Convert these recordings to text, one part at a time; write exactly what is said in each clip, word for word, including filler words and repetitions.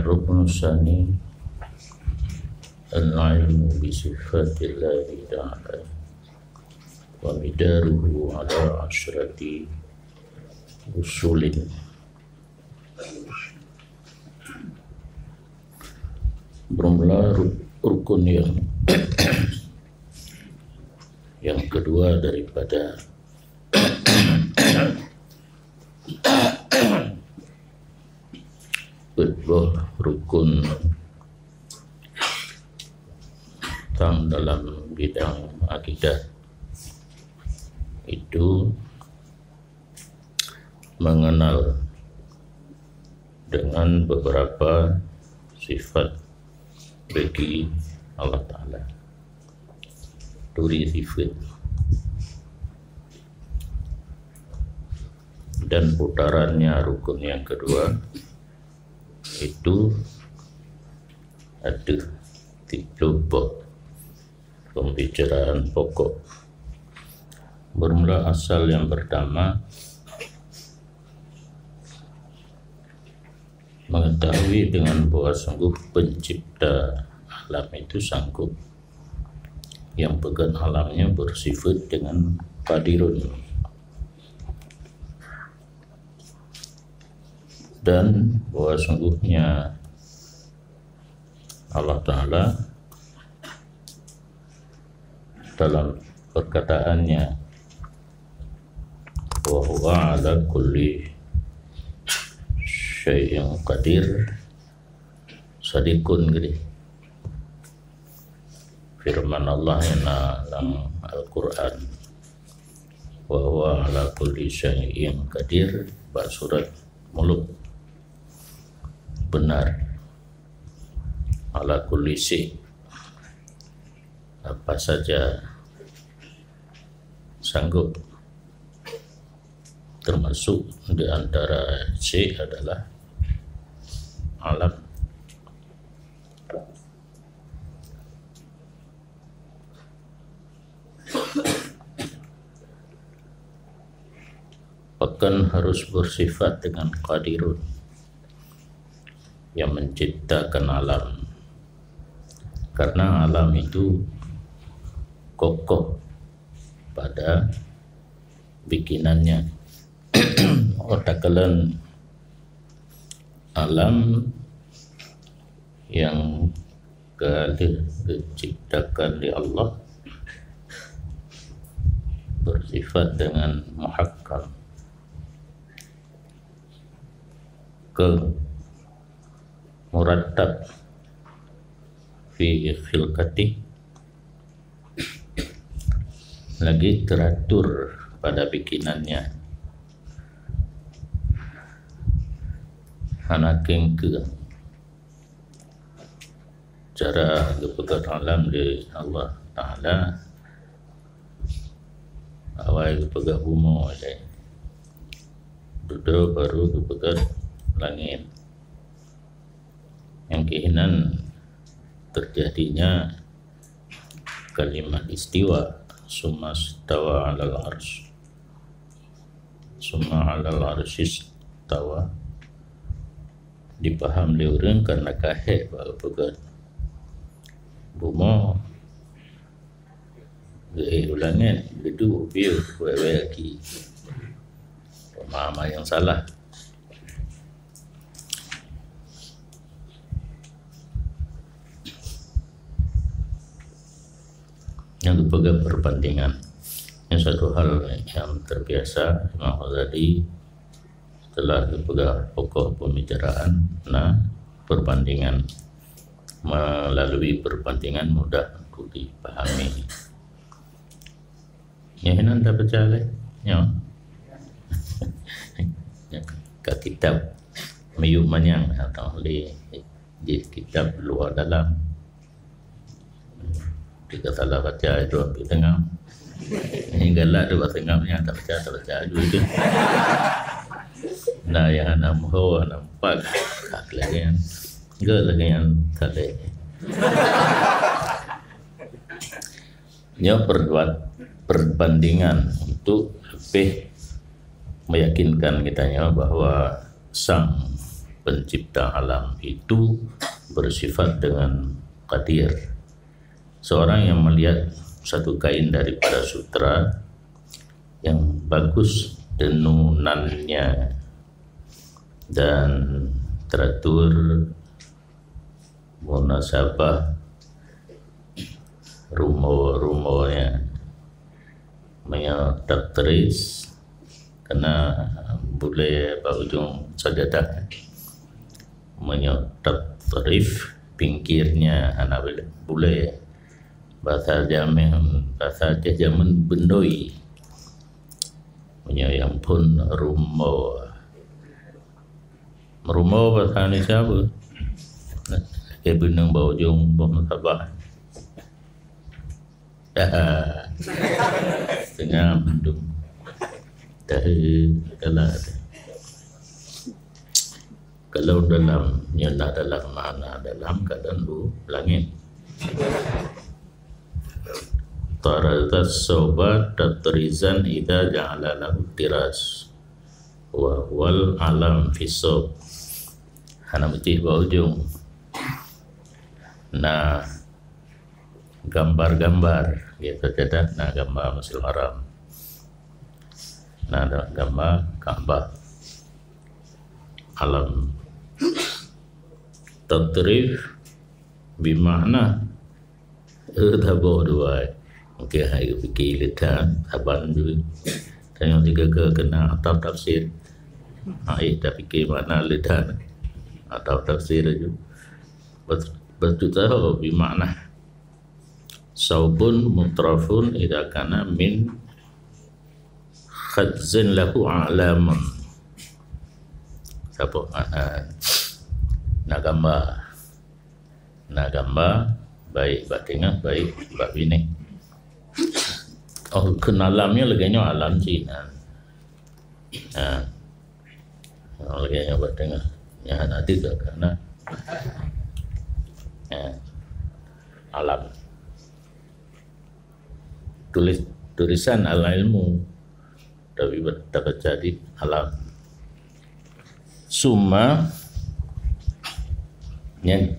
Ruknus tsani, al-ilmu bi sifatillahi ta'ala, wa midaruhu ala asyrati usulin. Bermula ru-, rukun yang, yang kedua daripada peuet boh rukun tang dalam bidang akidah, itu mengenal dengan beberapa sifat bagi Allah Ta'ala. Turi sifat. Dan putarannya rukun yang kedua itu ada tiga boh pembicaraan pokok. Bermula asal yang pertama, mengetahui dengan bahwa sungguh pencipta alam itu sanggup, yang peugöt alamnya bersifat dengan qadirun, dan bahwa sungguhnya Allah Ta'ala dalam perkataannya, "Wa huwa ala kulli syai'in qadir." Sadikun geuh firman Allah nyang na lam Al-Quran, "Wa huwa ala kulli syai'in qadir," bak surat Muluk. Benar. Ala kulli syai', apa saja sanggup, termasuk di antara syai' adalah alam. Bahkan harus bersifat dengan qadirun, yang menciptakan alam. Karena alam itu kokoh pada bikinannya. Takalon alam yang ka lheueh geuciptakan lé Allah bersifat dengan muhakkam, keu murattab fi khilqatih, lagi teratur pada bikinannya, hana kéngkeueng. Cara geupeugah alam lé Allah Ta'ala, awai geupeugah bumoe lé, dudoe baru geupeugah langét. Nyang keuh nan terjadinya kalimat istiwa, "Tsumma stawa 'alal 'arsy." "Tsumma 'alal 'arsy stawa." Dipaham lé ureuëng karena ka hék bak geupeugah bumoe geuék u langét, geuduek u piôh, wék-wék aki. Pemahaman yang salah. Nyang geupeugah perbandingan. Nyoe satu hal yang terbiasa Imam Ghazali setelah geupeugah pokok pembicaraan, na perbandingan. Melalui perbandingan mudah untuk dipahami. Nyoe hana tapeucaya lé. Nyoe. Ka kitab miyueb manyang atau lé jih kitab luwa dalam. Jika salah baca itu ambil tengah. Ini galak tu bahasa Inggris yang tak baca, tak baca juga itu. Nah, yang anak muhur, anak empat, tak lagi yang, enggak lagi yang tak ada. Nyoe perbuat perbandingan untuk lebih meyakinkan kita nyoe bahwa sang pencipta alam itu bersifat dengan qadir. Seorang yang melihat satu kain daripada sutra yang bagus tenunannya dan teratur munasabah rumo-rumonya. Meunyoe tatrif, keunan bulée bak ujong sajadah. Meunyoe tatrif, pingkirnya hana bulée. Basa jameun, basa jameun beundoi. Meunyoe nyang phon rumo. Meurumoe basa Indonesia apa? Lagèe beuneueng bak ujong boh meutabah. Dah. Tengah mendung. Dah, kalah. Kalau dalam, nyoe na dalam makna dalam keadaan bu langit. Taraza sauba tatrizan idza ja'ala lahu tiraz. Wa huwal alam fi saub. Hana meucih bak ujong. Na gambar-gambar, gitu, catat na gambar Masjidil Haram. Na ada gambar Ka'bah. Alam. Tatrif bimakna Eh, taboh dua. Mungkin hai pikir leutan, saban tu. Tanyong tiga ke kena atau tafsir. Hai, tak fikir makna leutan atau tafsir tu. Bat-, batul tahu bi makna. Saubun mutrafun idza kana min khazzin lahu a'lamun. Saboh makna. Nak gambar. Na gambar, baik bak teungoh, baik bak binéh. Oh, kheun alam nyoe lagèe nyoe alam cit na. Ha. Oh, lagèe nyoe bak teungoh. Nyan hana teuk ka na. Ha. Alam. Tulis, tulisan al-ilmu. Tapi tabaca di alam. Summa, nyan,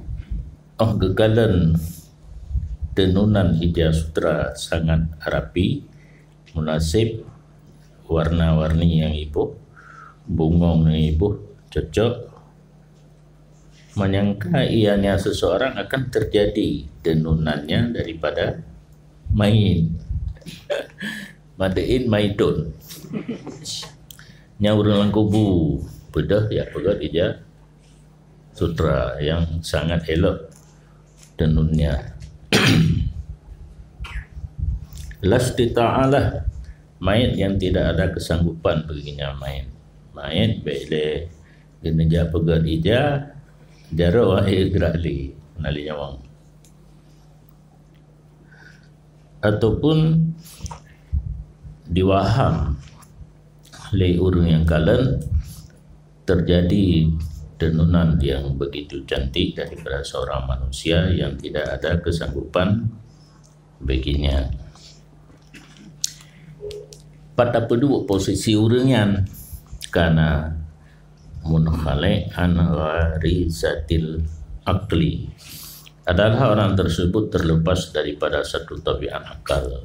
oh, geukalon teununan ija sutra sangat rapi, munasib, warna-warni nyang iboh, bungong nyang iboh, cocok. Menyangka ianya seseorang akan terjadi tenunannya daripada main. Made in maidon. Nyang ureueng lam kubu, peudeuh ya peugöt ija sutra yang sangat elok tenunnya. Lastita'alah, mait yang tidak ada kesanggupan baginya mait. Mait bèk lé Geuneujak peugöt ija, jaroe akhé geurali, na lé nyawöng. Ataupun diwaham lé ureueng nyang kalon, terjadi tenunan yang begitu cantik daripada seorang manusia yang tidak ada kesanggupan baginya. Pat tapeuduek posisi ureueng nyan, kana munkhali' an gharizatil aqli, adalah orang tersebut terlepas daripada satu tabiat akal.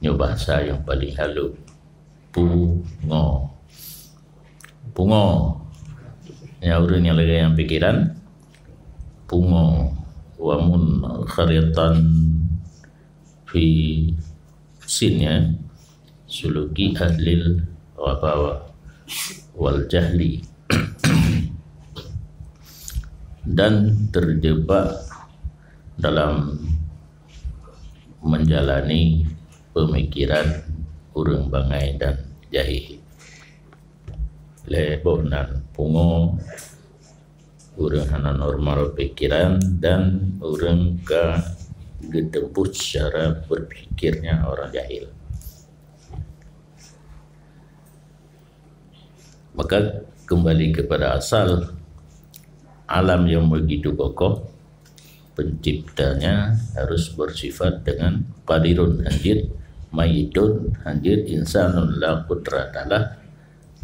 Nyoe bahasa nyang paling halus. Pungo. Pungo. Ya, ureueng nyang lagèe nyang pikiran. Pungo. Wa munkharitan fi sin, ya. Suluki ahlil ghabawa wal jahli. Dan terjebak dalam menjalani pemikiran ureueng bangai dan jahil. Lhèe boh nan pungo, ureueng hana normal pikiran, dan ureueng ka geuteumpôh cara berpikirnya orang jahil. Maka kembali kepada asal, alam yang begitu kokoh, penciptanya harus bersifat dengan qadirun, hanjeuet, maitun, hanjeuet, insanun la qudratalah,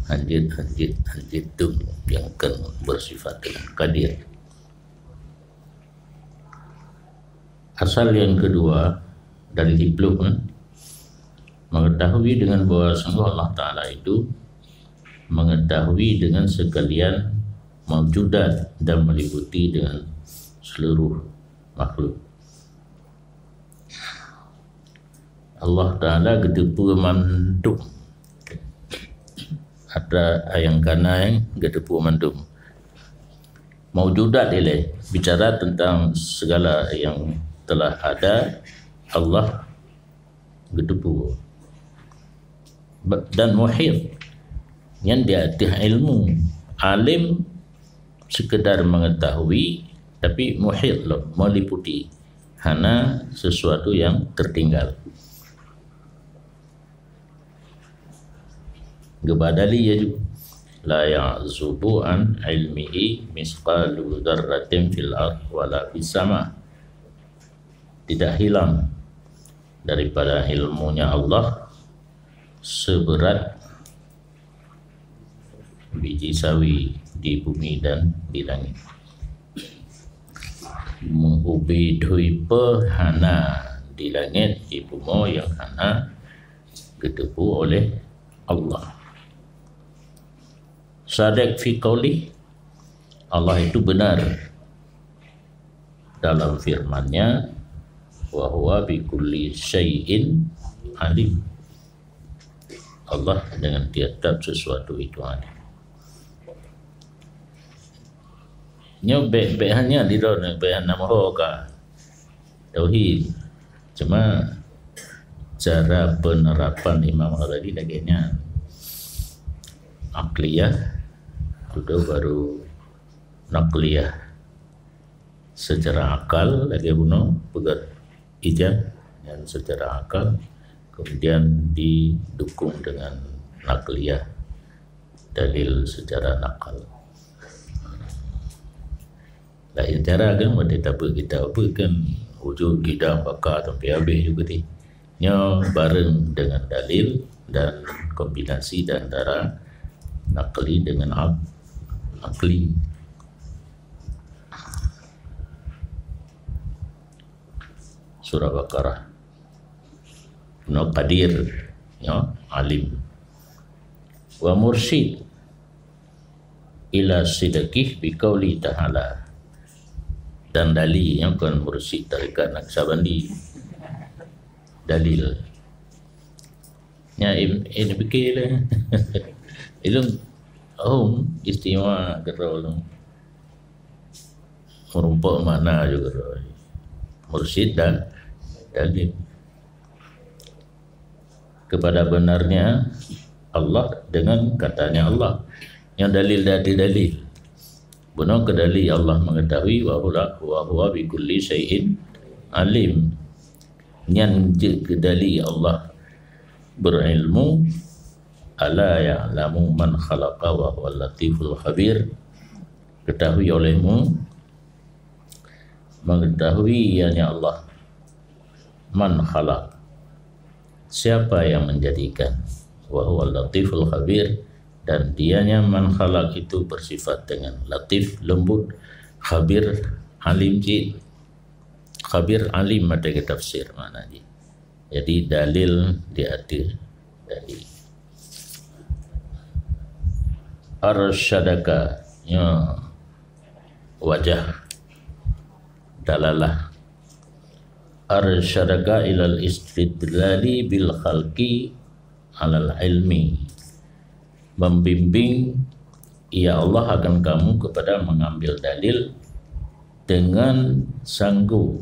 hanjeuet, hanjeuet, hanjeuet dum nyang kon bersifat dengan qadir. Asal yang kedua dari hipluk, eh, mengetahui dengan bahwa sungguh Allah Ta'ala itu mengetahui dengan sekalian maujudat dan meliputi dengan seluruh makhluk. Allah Ta'ala geuteupeue mandum. Ada yang kana yang geuteupeue mandum. Maujudat ilai, bicara tentang segala yang telah ada, Allah geuteupeue. Ba-, dan muhit, nyan di ateueh ilmu. Alim sekedar mengetahui, tapi muhit lom, meliputi. Hana sesuatu yang tertinggal. Geubadali laju. La ya'zubu an ilmihi misqalu dzarratin fil ardh wala fis sama. Tidak hilang daripada ilmunya Allah seberat biji sawi di bumi dan di langit. Meuubi dhui peuhana di langit, di bumoe nyang hana geuteupeue oleh Allah. Shadiq fi qaulih, Allah itu benar dalam firman-Nya, "Wa huwa bi kulli syai'in alim." Allah dengan tiap-tiap sesuatu itu alim. Nyoe bèk, bèk hanya di droe, bèk hana meuho ka tauhid. Cuma cara penerapan Imam Ghazali lagèe nyan. Akliyah, dudoe baru naqliyah. Secara akal lagèe bunoe peugah ijab, dan secara akal kemudian didukung dengan naqliyah, dalil secara nakal. Laén cara kan, watèe tapeugah kitab apa kan, wujud, qidam, baqa sampai habéh juga tadi. Nyoe bareng dengan dalil dan kombinasi di antara naqli dengan ak-, aqli. Surah Baqarah. Nyoe qadir, nyoe alim. Wa mursyid ila sidqih bi qauli ta'ala. Dan dalil, nyoe kon mursyid tarekat Naqsyabandi. Dalil. Nyan, eh, eh, dipikir lah. Ilmu, oh, istimewa keudroe lom. Meurumpok makna juga keudroe. Mursyid dan dalil. Kepada benarnya Allah dengan katanya Allah. Nyan dalil dari dalil. Bunoe keu dalil Allah mengetahui wa huwa, wa huwa bi kulli syai'in alim. Nyan jeuet keu dalil Allah berilmu. Ala ya'lamu man khalaqa wa huwa latiful khabir. Ketahui olehmu, mengetahui ianya Allah, man khalaq, siapa yang menjadikan, wa huwa latiful khabir, dan dianya man khalaq itu bersifat dengan latif, lembut, khabir, alim cit. Khabir, alim ada ke tafsir makna jih. Jadi dalil di ateueh dalil. Arsyadaka, ya, wajah dalalah. Arsyadaka ilal istidlali bil khalqi alal ilmi. Membimbing, ya Allah, akan kamu kepada mengambil dalil dengan sanggup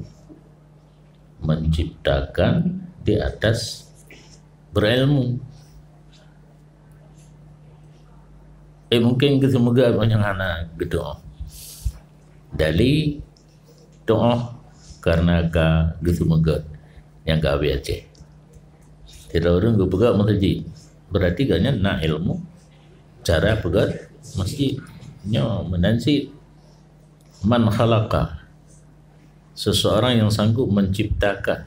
menciptakan di atas berilmu. Eh, mungkin geuseumeugah nyang hana geutu'oh. Dali tu'oh karena ka geuseumeugah nyang ka habéh Aceh. Sidroe ureueng geupeugah masjid, berarti gobnyan na ilmu cara peugah masjid. Nyoe meunan cit. Man khalaqa, seseorang yang sanggup menciptakan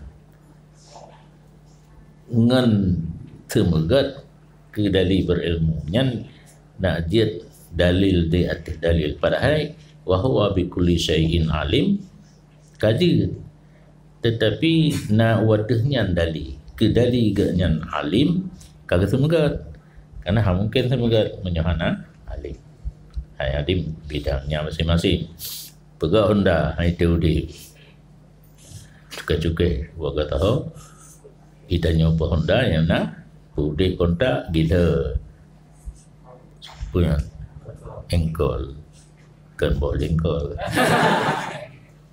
ngon teumeugöt keu dali berilmu. Nyan nak jeuet dalil di ateueh dalil. Padahai wa huwa bi kulli syai'in alim, ka jeuet. Tetapi na u ateueh nyan dali. Keu dali geuh nyan alim, ka geuseumeugöt. Karena hana mungken seumeugöt meunyoe hana alim. Hai alim bidangnya masing-masing. Peugah honda, hai teu udeb. Cukai-cukai, buat gata ho. Itanyoe peuhonda nyang na udeb kontak gila. Punya engkol. Kan boh jengkol.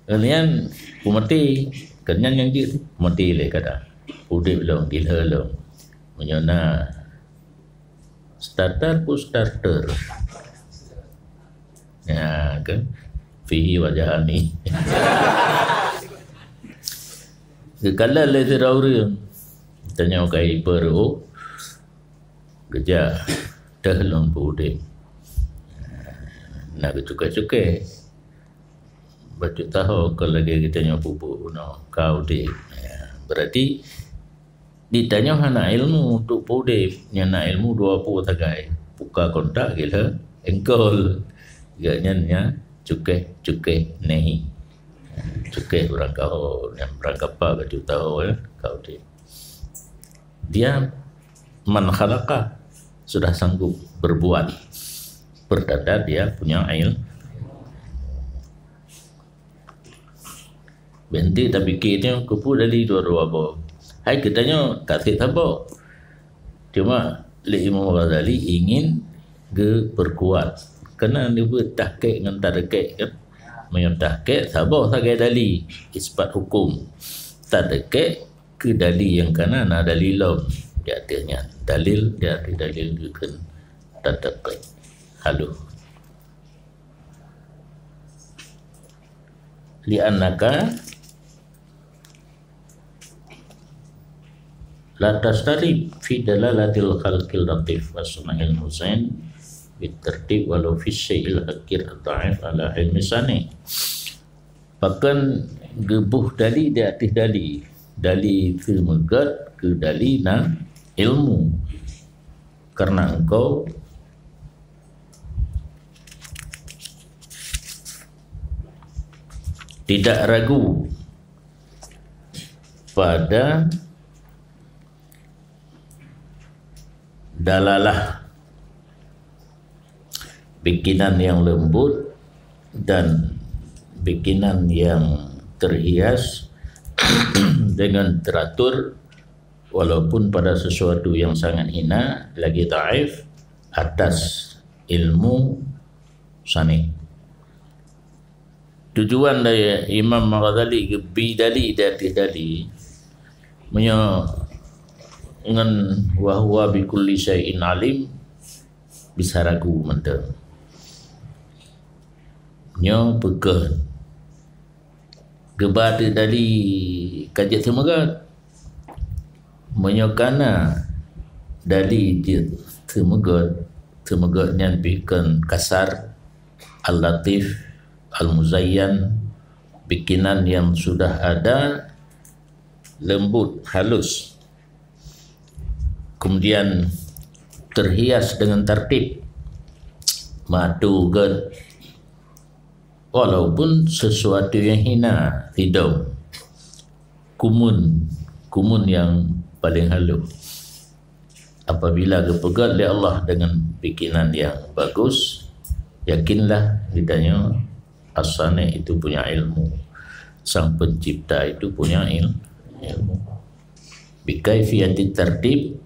Kemudian peumaté, keunyan nyang jeuet peumaté lé kada. Udeb lom, gila lom. Meunyoe na starter pun starter. Ya kan? Fihi wajhani. Geukala lé sidroe ureuëng. Tanyoe kai peureuh. Geujak teuh lôn peuudeb. Na geucukai-cukai. Bacut taho ka lagée geutanyoe peubuet bunoe ka udeb. Ya, berarti di tanyoe hana ilmu untuk peuudeb, nyang na ilmu dua pue sagai. Buka kontak gila engkol. Gak nyan nya cukai-cukai nehi. Cukai urang kaho, nyang urang kapa bacut taho ya, ka udeb. Dia man khalaqa sudah sanggup berbuat. Pertanda dia punya ilmu. Berhenti tapikir dia kupu dari dua-dua boh. Hai katanya kasih sabok. Cuma lé Imam Ghazali ingin geuperkuat. Karena dia buat tahqiq ngan tadqiq kan. Meunyoe tahqiq sabok sagai dali ispat hukum. Tadqiq keu dali nyang kana na dali lom di ateueh nyan. Dalil di ateueh dalil geukheun tadqiq. Halo. Li'annaka la tastarib fi dalalatil khalqil latif wa sun'il muzain bit tartib walau fi syai'il hakir dhaif ala ilmi sani. Pakon geuboh dali di ateueh dali, dali teumeugöt keu dali na ilmu. Karena engkau tidak ragu pada dalalah bikinan yang lembut dan bikinan yang terhias dengan teratur, walaupun pada sesuatu yang sangat hina, lagi dhaif, atas ilmu sani. Tujuan dari Imam Ghazali geubi dali di ateueh dali, meunyoe ngon wa huwa bi kulli syai'in alim, bisa ragu mantong. Nyoe peukeuh geuba ateueh dali ka jeuet teumeugöt. Meunyoe kana dali jeuet teumeugöt, teumeugöt nyan pih kon kasar, al-latif, al-muzayyan, bikinan yang sudah ada, lembut, halus. Kemudian terhias dengan tertib, meuatu gét, walaupun sesuatu yang hina, sidong, kumun, kumun yang paling halus. Apabila geupeugét lé Allah dengan bikinan yang bagus, yakinlah geutanyoe As-Sani' itu punya ilmu. Sang Pencipta itu punya il-, ilmu. Bikaifiyatit tartib,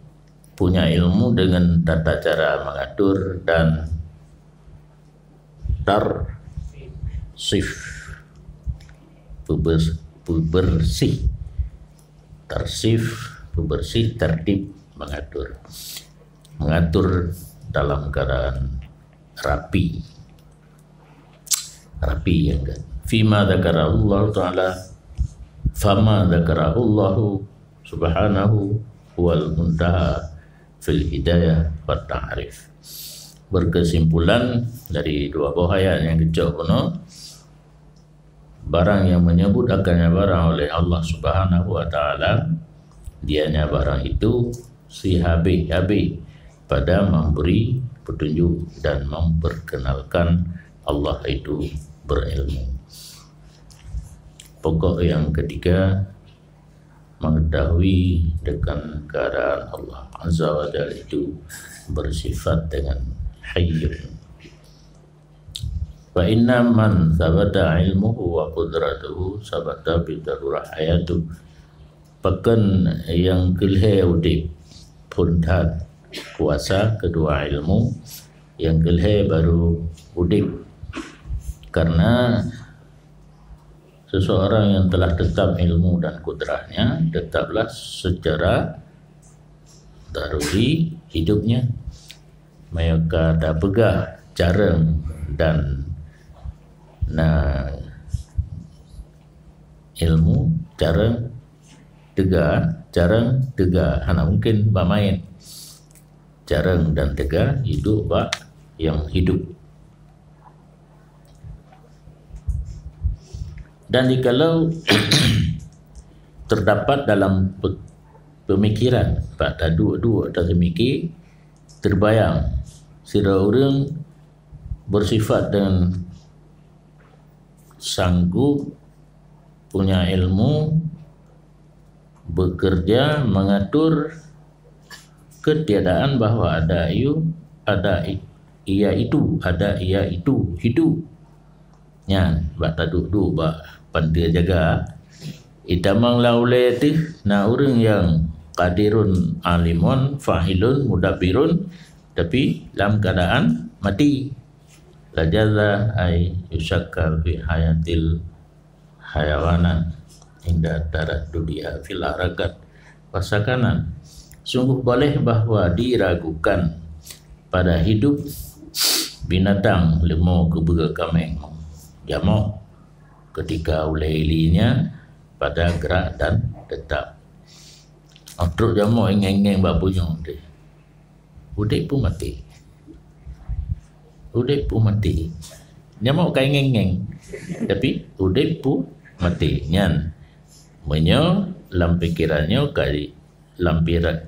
punya ilmu dengan tata cara mengatur dan tarsif, peuber-, peubersih. Tarsif, peubersih, tertib, mengatur. Mengatur dalam keadaan rapi. Rapi, ya kan? Fima dzakarahullahu ta'ala, fama dzakarahullahu subhanahu huwal muntaha fil hidayah wat ta'rif. Berkesimpulan dari dua boh ayat nyang geucok bunoe, barang yang menyebut akannya barang oleh Allah Subhanahu wa Ta'ala, dianya barang itu si habéh-habéh pada memberi petunjuk dan memperkenalkan Allah itu berilmu. Pokok yang ketiga, mengetahui dengan keadaan Allah Azza wa Jalla itu bersifat dengan hayyun. Fa inna man sabata ilmuhu wa qudratuhu sabata bi darurah hayatuh. Pakon nyang keu lhèe udép phôn that kuasa, keudua ilmu, nyang keu lhèe baru udép. Karena seseorang yang telah tetap ilmu dan kudrahnya tetaplah secara daruri hidupnya. Maka tapeugah carông dan na ilmu, carông teuga, carông teuga hana mungkin bak manyét. Carông dan teuga hidup bak nyang hidup. Dan jikalau terdapat dalam pe-, pemikiran, bak taduek-duek taseumiki, terbayang sidroe ureuëng bersifat dengan sanggup, punya ilmu, bekerja, mengatur ketiadaan bahwa ada ayu, ada i-, ia itu, ada ia itu hidup. Nyan bak taduek-duek bak panteue jaga. Itamong lam ulée teuh na ureuëng nyang qadirun, alimun, fa'ilun, mudabbirun, tapi lam keuadaan mati. Lajaza ay yusyakka fi hayatil hayawanan inda taraddudiha fil harakat wasakanan. Sungguh boleh bahwa diragukan pada hidup binatang leumo keubeue kaméng jamok ketika ulée ilinya pada gerak dan tetap. Trok jamok ingeng-ingeng bak bunyong deh. Udeb pun mati. Udeb pun mati. Nyamok ka ingeng-ingeng. Tapi udeb pun mati. Nyan. Meunyoe lam pikeran nyoe ka ji-, lam pira-,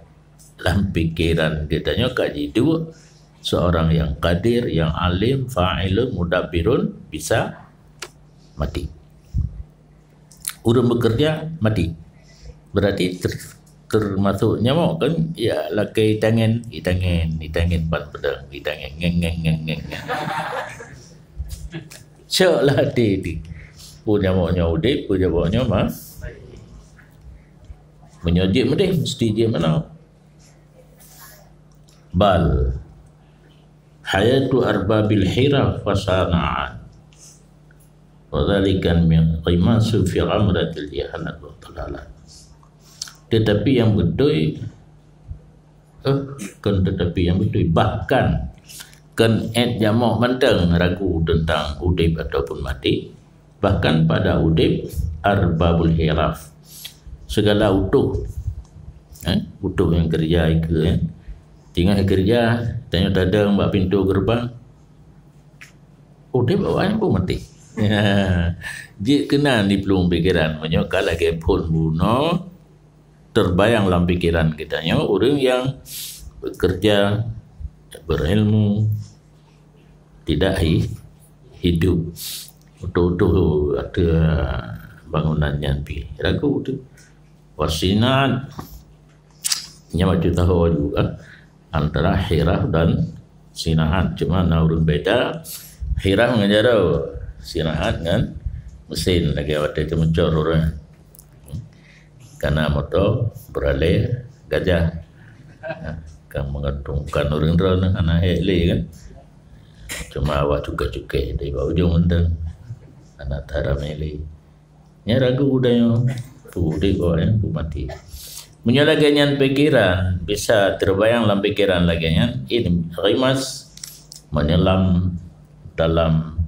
lam pikeran geutanyoe ka jiduek seorang yang qadir, yang alim, fa'ilun, mudabbirun bisa mati. Ureuëng bekerja mati. Berarti ter-, termasuk nyamok kan? Ya, lakée itangen, itangen, itangen ban pedang, itangen ngeng, ngeng, ngeng, ngeng, ngeng. Cok lah hati di. Pun nyamok nyoe udeb, pun nyamok nyoe ma-, meunyoe jeuet meudeh, mesti jeuet meunoe. Bal hayatu arbabil hiraf wa sana'at. Wa dzalika min qimasu fi ghamratil jahalat wa dhalalat. Tetapi yang beutôi, eh, kon tetapi yang beutôi, bahkan kon ék jamok mantong ragu tentang udeb ataupun mati, bahkan pada udeb arbabul hiraf, segala utoh, eh, utoh nyang keureuja ikeue, eh. Teungoh keureuja, tanyoe tadong bak pintoe geureubang, udeb awaknyan pun maté. Jeuet keunan di plueng pikeran, meunyoe ka lagée phon bunoe, terbayang lam pikeran geutanyoe ureuëng nyang bekerja, berilmu, tidak hi-, hidup. Utoh-utoh ateueh bangunan nyan pih ragu tu. Wasinat, nyan bacut tahu juga antara hiraf dan sinaat. Cuma na ureuëng beda hiraf ngon jaroe, sinaat ngon mesin lagée watée teumencor ureuëng. Kana moto beuralée gajah. Kan meugantungkan ureuëng droe hana hék lé kan. Cuma awak cukai-cukai dari bak ujong mantong. Hana taram hék lé. Nyan ragu tanyoe, peue udeb awaknyan, peue maté. Meunyoe lagée nyan pikeran, bisa terbayang lam pikeran lagée nyan, inghimmas, menyelam dalam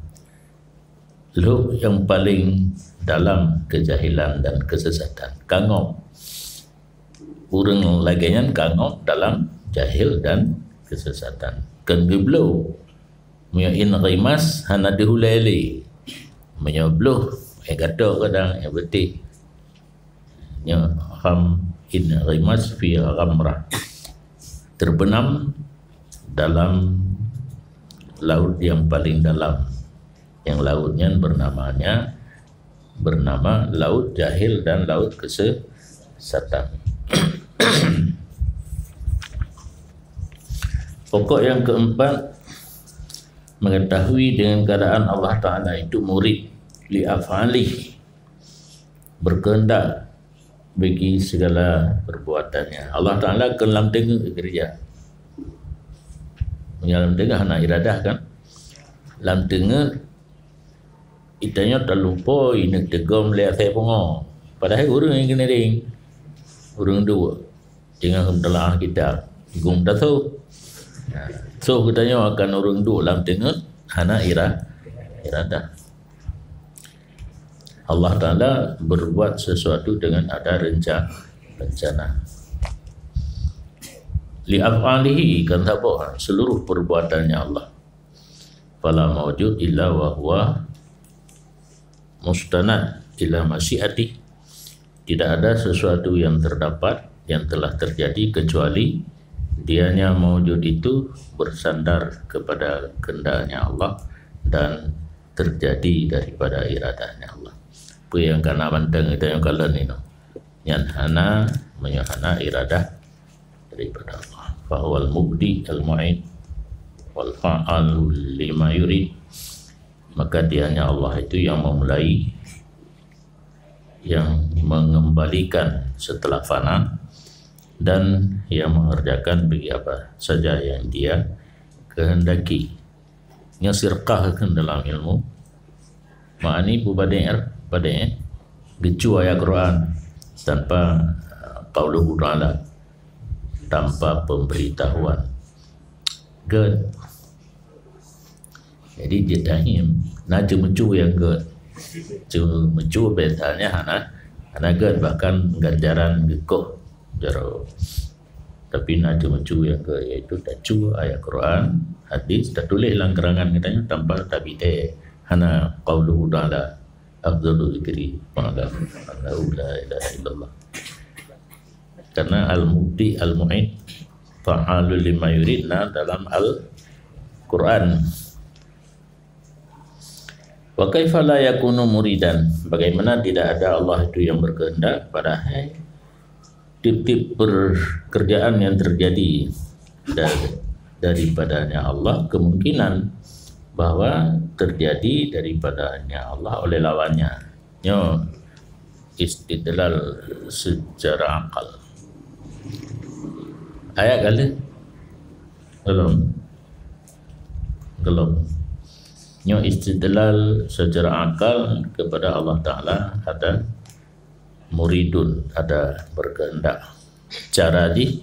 lhok yang paling dalam kejahilan dan kesesatan. Kangok. Ureuëng lagée nyan kangok dalam jahil dan kesesatan. Kon geubloe. Meunyoe inghimas hana deuhulée lé. Meunyoe bloh, eh, gatok kadang, eh, beutih. Nyoe ham inghimas fi ghamrah. Terbenam dalam laut yang paling dalam. Yang laut nyan bernamanya, bernama Laut Jahil dan Laut Kesesatan. Pokok yang keempat, mengetahui dengan keadaan Allah Ta'ala itu murid li af'alihi, berkehendak bagi segala perbuatannya. Allah Ta'ala kon lam teungeut geurija. Meunyoe lam teungeut hana iradah kan? Lam teungeut, geutanyoe talupo ineuk teugom lé asai pungo. Padahai ureuëng nyang keuniring, ureuëng duek. Teungoh teulaah kitab, gum tasoh. Nah, soh geutanyoe akan ureuëng duek lam teungeut hana ira-, iradah. Allah Ta'ala berbuat sesuatu dengan ada renca-, rencana. Li af'alihi, kan saboh seluruh perbuatannya Allah. Fala maujud illa wa huwa mustanad ila masyiati. Tidak ada sesuatu yang terdapat, yang telah terjadi, kecuali dianya maujud itu bersandar kepada kehendaknya Allah dan terjadi daripada iradahnya Allah. Peue nyang kana mantong geutanyoe kalon inoe? Nyan hana, meunyoe hana iradah daripada Allah. Fahuwal mubdi al mu'id wal fa'alu lima yurid. Maka dianya Allah itu yang memulai, yang mengembalikan setelah fana, dan yang mengerjakan bagi apa saja yang Dia kehendaki. Nyoe sirqah kheun dalam ilmu. Ma'ani peubadék, padék, eh? Geucue ayat Quran tanpa, eh, qauluhu ta'ala, tanpa pemberitahuan. Gét. Jadi, jeuet tahim, na ceumeucue nyang gét. Ceumeucue biasanya hana, hana gét, bahkan ganjaran geukoh jaroe. Tapi na ceumeucue nyang gét, yaitu tacue ayat Quran, hadis, tatuléh lam keurangan geutanyoe tanpa tabidée. Hana qauluhu ta'ala, afdalu zikri ma'lam annahu la ilaha illallah. Karena al-mubdi, al-mu'id, fa'alul lima yurid na dalam Al-Quran. Wa kaifa la yakunu muridan? Bagaimana tidak ada Allah itu yang berkehendak, padahai tiap-tiap pekerjaan yang terjadi dari, daripadanya Allah, kemungkinan bahwa terjadi daripadanya Allah oleh lawannya. Nyoe istidlal secara akal. Ayat kali? Belum. Belum. Nyoe istidlal secara akal kepada Allah Ta'ala ada muridun, ada berkehendak. Cara jih,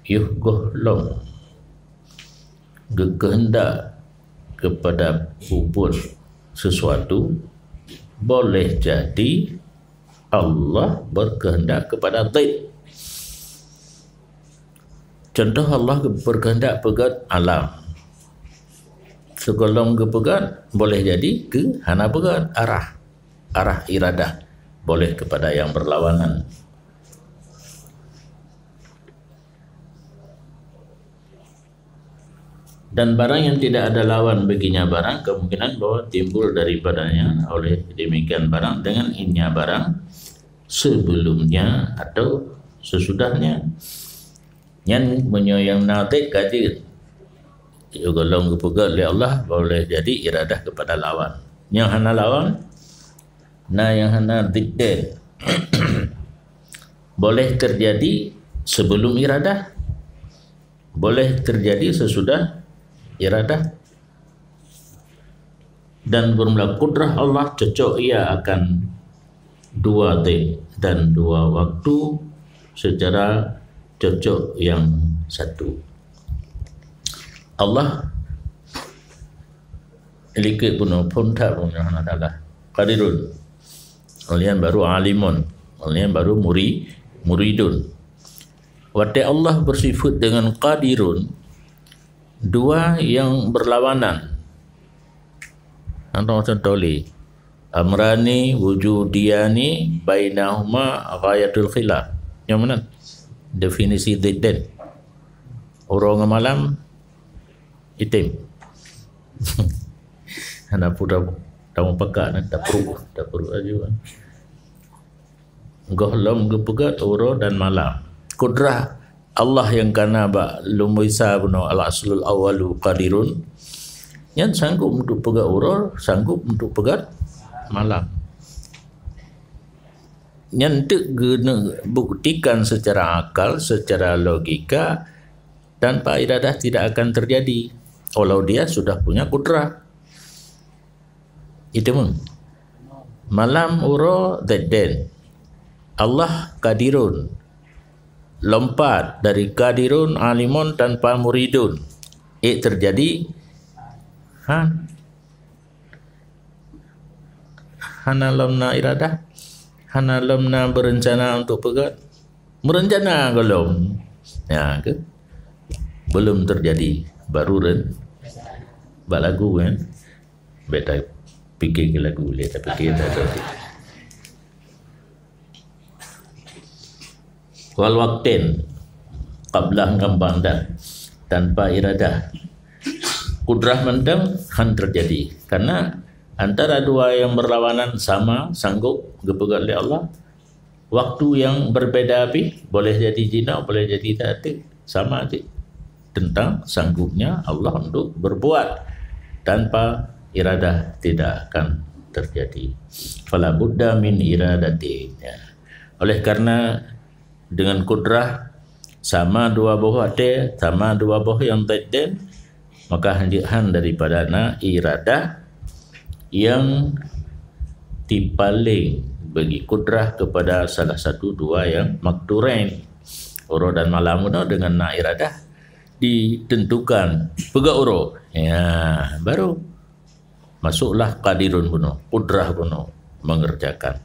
yoh gohlom geukeuheundak kepada peubuet sesuatu, boleh jadi Allah berkehendak kepada zat. Contoh, Allah berkehendak peugét alam. Sigohlom geupeugét, boleh jadi keu hana peugét, arah. Arah iradah boleh kepada yang berlawanan. Dan barang yang tidak ada lawan baginya barang, kemungkinan bahwa timbul daripadanya oleh demikian barang dengan inya barang sebelumnya atau sesudahnya. Nyan meunyoe nyang na zat ka jeuet. Sigohlom geupeugét lé Allah, boleh jadi iradah kepada lawan. Nyang hana lawan, na nyang hana zidden. Boleh terjadi sebelum iradah, boleh terjadi sesudah iradah. Dan bermula kudrah Allah cocok ia akan dua zat dan dua waktu secara cocok yang satu. Allah likot bunoe phon that bunoe hana salah. Qadirun. Ulian baru alimun. Ulian baru muri-, muridun. Watée Allah bersifat dengan qadirun, dua yang berlawanan. Contoh-contoh lé. Amrani wujudiyani bainahuma ghayatul khilaf. Nyang mana? Definisi zidden. Uroe ngon malam, item. Hana peue tamong pakak, nah, tapruk, tapruk laju. Gohlom geupeugét uroe dan malam. Kudrah Allah nyang kana bak lumboi sa bunoe, al-aslul awwalu qadirun, nyan sanggup untuk peugét uroe, sanggup untuk peugét malam. Nyan teuk geuneuk buktikan secara akal, secara logika, tanpa iradah tidak akan terjadi. Walau dia sudah punya kudrah. Itu mung. Malam uroe zat den. Allah qadirun. Lompat dari qadirun, alimun tanpa muridun. Eh, terjadi. Ha? Hana lom na iradah. Hana lom na berencana untuk peugét. Merencana gohlom. Ya, ke? Belum terjadi. Baru ren-, bak lagu, kan? Beta pikir ke lagu, le, tapi kita tak tahu. Wal waqtin, qabla ngon ba'da, tanpa iradah. Kudrah mantong han terjadi. Karena antara dua yang berlawanan sama sanggup geupeugét lé Allah. Waktu yang berbeda pih, boleh jadi jinoe, boleh jadi teuka, sama aja. Tentang sanggupnya Allah untuk berbuat tanpa iradah tidak akan terjadi. Fala budda min iradatin. Ya. Oleh karena dengan kudrah sama dua boh watée, sama dua boh nyang zat den, maka hanjeuet han daripada na iradah nyang tipaléng bagi kudrah kepada salah satu dua yang maqdurain. Uroe dan malam bunoe dengan na iradah ditentukan peugét uroe. Ya, baru masuklah qadirun bunoe, kudrah bunoe mengerjakan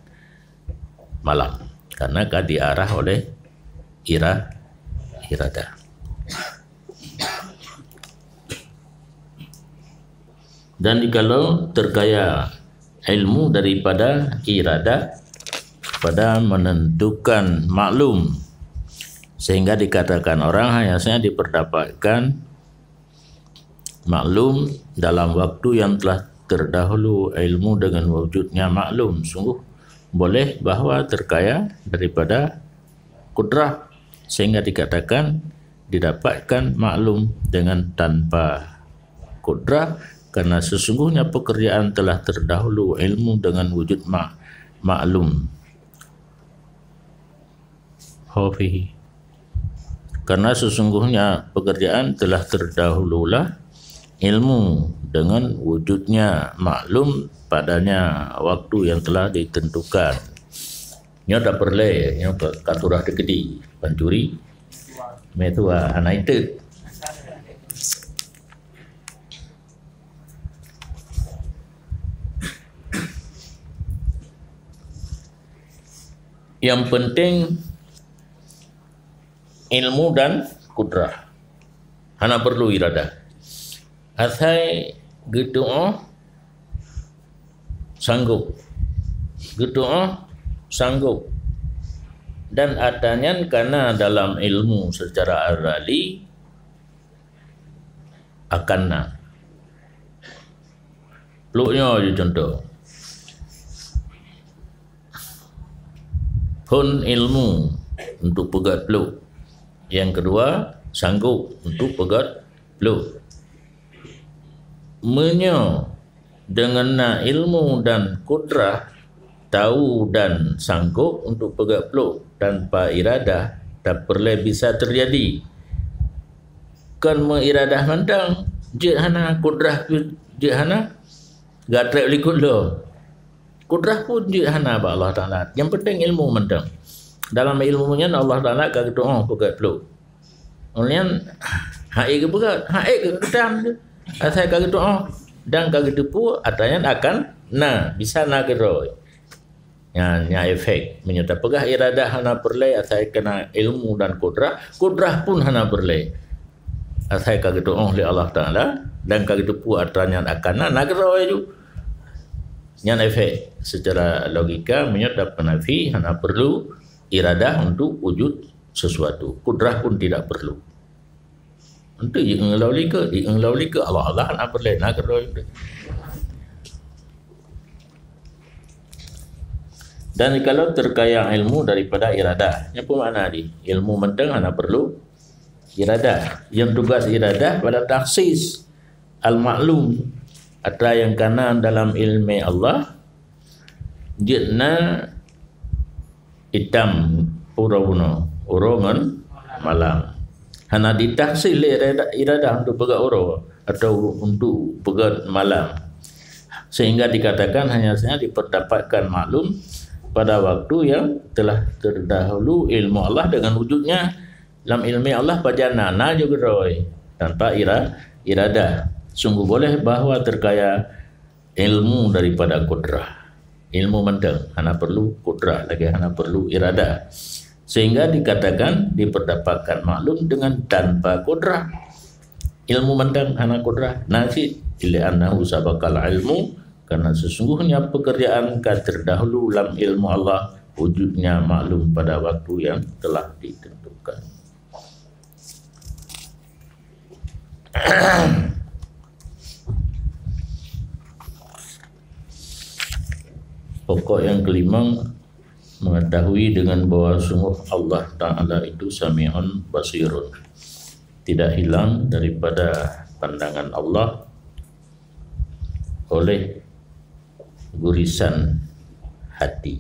malam. Karena ka diarah oleh ira-, iradah. Dan jikalau terkaya ilmu daripada iradah pada menentukan maklum, sehingga dikatakan orang hanya saja diperdapatkan maklum dalam waktu yang telah terdahulu ilmu dengan wujudnya maklum. Sungguh boleh bahwa terkaya daripada kudrah, sehingga dikatakan didapatkan maklum dengan tanpa kudrah, karena sesungguhnya pekerjaan telah terdahulu ilmu dengan wujud mak-, maklum. Ho fihi. Karena sesungguhnya pekerjaan telah terdahululah ilmu dengan wujudnya maklum padanya waktu yang telah ditentukan. Nyoe tapeureulée, nyoe ka, ka surah teukeudi, pancuri, meutuah hana iték. Yang penting ilmu dan kudrah. Hana perlu iradah. Asai geutuoh sanggup. Geutuoh sanggup. Dan ata nyan kana dalam ilmu secara azali akan na. Pluek nyoe ju contoh. Phon ilmu untuk peugét pluek. Yang kedua, sanggup untuk peugét pluek. Meunyoe deungon na ilmu dan kudrah, tahu dan sanggup untuk peugét pluek tanpa iradah, tapeureulée bisa terjadi. Kon meuiradah mantong, jeuet hana, kudrah pun jeuet hana, gatrek likot lom. Kudrah pun jeuet hana bak Allah Taala. Yang penting ilmu mantong. Dalam ilmu nyan Allah Taala ka geutuoh peugét pluek. Ulôn nyan, hai geupeugét, hai geukeudam tu. Asai ka geutuoh dan ka geuteupeue, atra nyan akan na, bisa na keudroe. Nyan, nyan efek. Meunyoe tapeugah iradah hana peureulée asai keu na ilmu dan kudrah, kudrah pun hana peureulée. Asai ka geutuoh lé Allah Taala dan ka geuteupeue atra nyan akan na, na keudroe ju. Nyan efek. Secara logika, meunyoe tapeunafi hana perlu iradah untuk wujud sesuatu. Kudrah pun tidak perlu. Untuk jiéng lom likot, jiéng lom likot, Allah, Allah hana peureulée na keudroe. Dan kalau terkaya ilmu daripada iradah, nyan peue makna di? Ilmu mantong hana perlu iradah. Yang tugas iradah pada takhsis al-maklum, atra yang kana dalam ilmu Allah, jeuet na itam uroe bunoe, uroe ngon malam. Hana ditakhsis lé irada-, iradah untuk peugah uroe atau untuk peugah malam. Sehingga dikatakan hanya saja diperdapatkan maklum pada waktu yang telah terdahulu ilmu Allah dengan wujudnya. Lam ilmu Allah pajan na, na jeuet keudroe tanpa ira-, iradah. Sungguh boleh bahwa terkaya ilmu daripada kudrah. Ilmu mantong hana perlu kudrah, lagi hana perlu iradah. Sehingga dikatakan diperdapatkan maklum dengan tanpa kudrah. Ilmu mantong hana kudrah, na cit, "Li'annahu sabaqal ilmu," karena sesungguhnya pekerjaan ka terdahulu lam ilmu Allah, wujudnya maklum pada waktu yang telah ditentukan. Pokok yang kelima, mengetahui dengan bahwa sungguh Allah Ta'ala itu Sami'un Basirun. Tidak hilang daripada pandangan Allah oleh gurisan hati.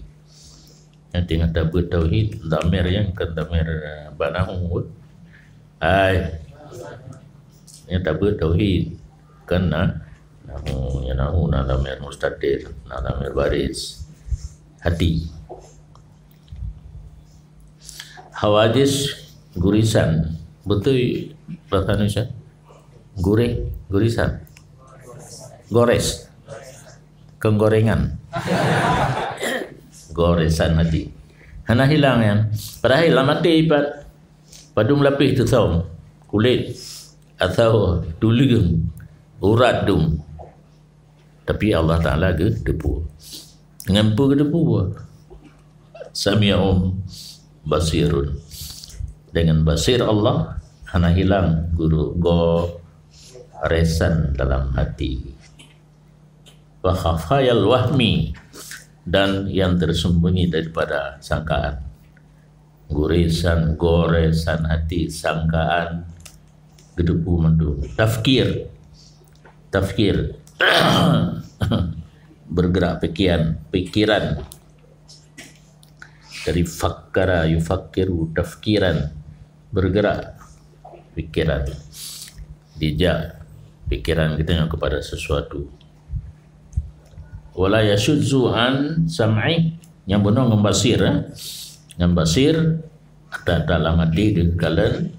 Nyang teungoh tabeuet tauhid, dhamir nyan kon dhamir, eh, bak nahu. Hai. Nyang tabeuet tauhid, kon na-, nahu, nyang nahu na dhamir mustatir, na dhamir baris. Hati. Hawadis gurisan. Beutôi bahasa Indonesia? Gurih, gurisan. Gores. Kenggorengan. Goresan hati. Hana hilang nyan. Padahai lam até pat padum lapéh teusöm, kulét, atau tuleueng, urat dum. Tapi Allah Ta'ala geuteupeue. Ngon peue geuteupeue? Sami'un basirun. Dengan basir Allah, hana hilang guru goresan dalam hati. Wa khafayal wahmi, dan yang tersembunyi daripada sangkaan. Gurisan, goresan hati, sangkaan, geuteupeue mandum. Tafkir. Tafkir. Bergerak pikiran, pikiran. Dari fakkara yufakkiru tafkiran. Bergerak pikiran. Dijak pikiran kita nyoe kepada sesuatu. Wala yasyuzzu an sam'i, nyang bunoe ngon basir, eh. Ngon basir, da-, dalam hati geukalon,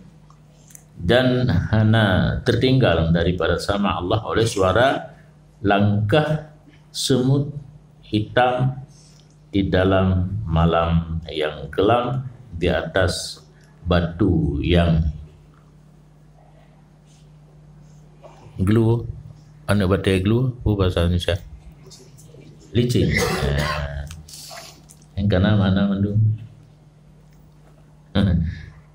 dan hana tertinggal daripada sama Allah oleh suara langkah semut hitam di dalam malam yang kelam di atas batu yang glu, aneuk batée glu, peue bahasa Indonesia? Licin. Eh, nyang kana makna mandum.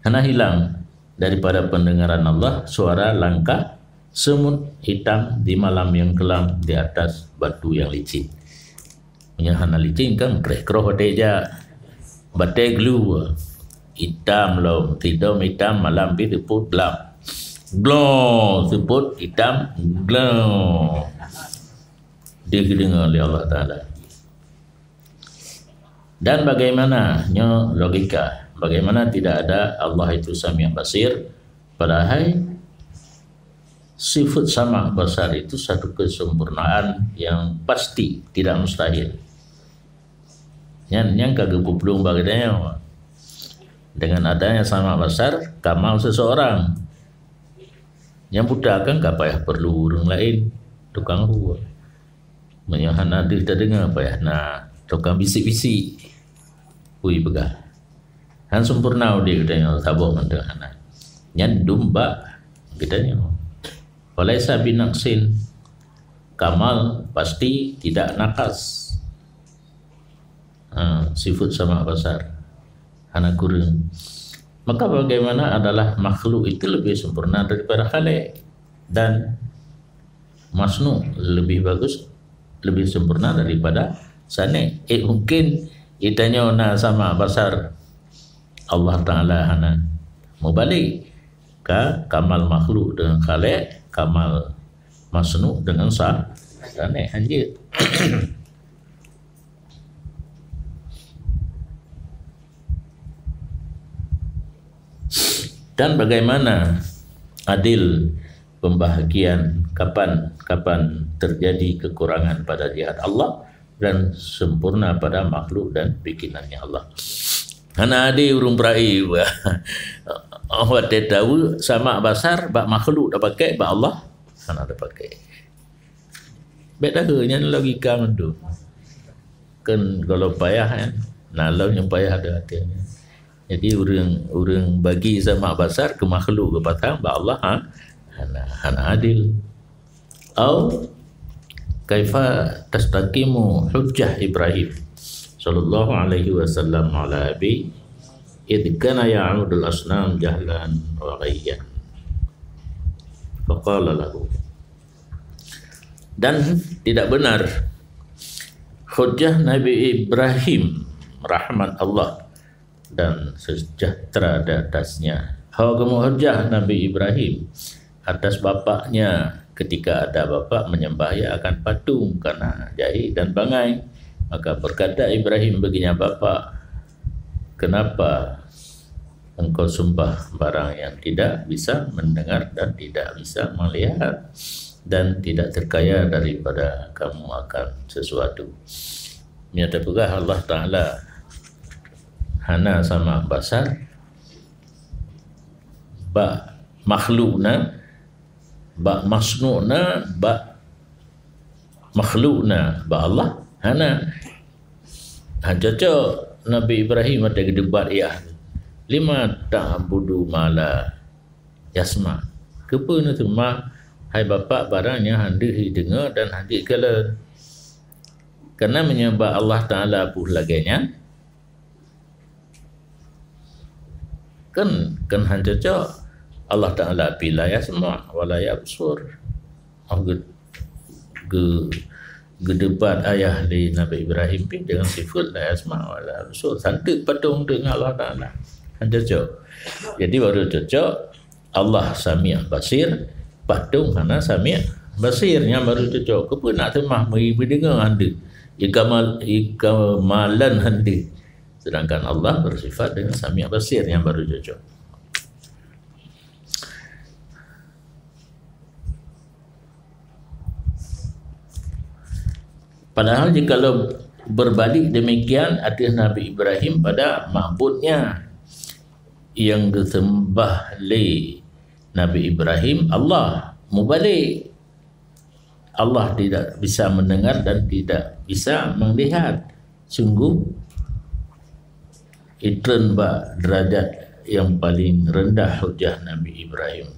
Hana hilang daripada pendengaran Allah suara langkah semut hitam di malam yang kelam di atas batu yang licin. Meunyoe hana licin kan kreh-kroh watée jak. Batée glu. Itam lom, tidom itam, malam pih seupôt glab. Glo, seupôt itam, glo. Deuh geudeungoe lé Allah Ta'ala. Dan bagaimana, nyoe logika, bagaimana tidak ada Allah itu Sami' Basir, padahai sifat sama' basar itu satu kesempurnaan yang pasti, tidak mustahil. Nyan, nyan ka geupeuplueng bak geutanyoe. Dengan adanya sama' basar, kamal seseorang. Nyang buta kan ka payah perlu ureuëng laén, tukang hue. Meunyoe hana deuh tadeungoe, payah na tukang bisik-bisik. Ui peugah. Han sempurna udeb geutanyoe saboh mantong hana. Nyan dum bak geutanyoe. Walaisa binaqsin, kamal pasti tidak nakas. Ha, sifat sama' basar. Hana kureueng. Maka bagaimana adalah makhluk itu lebih sempurna daripada khalik, dan masnu lebih bagus, lebih sempurna daripada sani. Eh, mungkin itanyoe na sama basar, Allah Taala hana mubalik ka kamal makhluk dengan khalik, kamal masnu dengan sa-, sani, hanjeuet. Dan bagaimana adil pembahagian kapan, kapan terjadi kekurangan pada jihad Allah dan sempurna pada makhluk dan bikinannya Allah. Hana adil ureuëng peura'i. Watée tahu sama basar bak makhluk dah pakai, bak Allah hana dah pakai. Bék tahu nyan logika mandum. Kan kalau payah kan, na lom nyang payah ada hati. Jadi ureuëng, ureuëng bagi sama basar ke makhluk ke patang, bak Allah, ha? Hana, hana adil. Au kaifa tastaqimu hujjah Ibrahim sallallahu alaihi wasallam ala abi id kana ya'budul asnam jahlan wa ghayyan. Faqala lahu. Dan tidak benar hujjah Nabi Ibrahim, rahmat Allah dan sejahtera di atasnya. Hau kamu hujjah Nabi Ibrahim atas bapaknya ketika ada bapak menyembah ia akan patung karena jahil dan bangai. Maka berkata Ibrahim baginya, "Bapak, kenapa engkau sembah barang yang tidak bisa mendengar dan tidak bisa melihat dan tidak terkaya daripada kamu akan sesuatu?" Meunyoe tapeugah Allah Taala hana sama basar, bak makhluk na, bak masnu na, bak makhluk na, bak Allah hana. Ha, cocok Nabi Ibrahim ada geudebat, ya, "Lima ta'budu ma la yasma." Keupeue na teuma, hai Bapak, barang nyang hana jideungoe dan hana jikalon? Karena meunyoe bak Allah Taala pun lagée nyan, kan, kan hana cocok. Allah Taala pih la yasma wa la yabsur. Oh, ge-, ge-, geudebat ayah lé Nabi Ibrahim pih dengan sifat la yasma wa la yabsur. Santeuk patong deungon Allah Taala. Hana cocok. Jadi baru cocok Allah Sami' Basir, patong hana Sami' Basir, nyan baru cocok. Keupeue nak seumah meudeungoe hana? Ikamal-, ikamalan hana. Sedangkan Allah bersifat dengan Sami' Basir, nyan baru cocok. Padahal jikalau berbalik demikian ateueh Nabi Ibrahim pada ma'budnya nyang geuseumbah lé Nabi Ibrahim, Allah mubalik. Allah tidak bisa mendengar dan tidak bisa melihat. Sungguh, itreun bak derajat nyang paleng reundah hujah Nabi Ibrahim.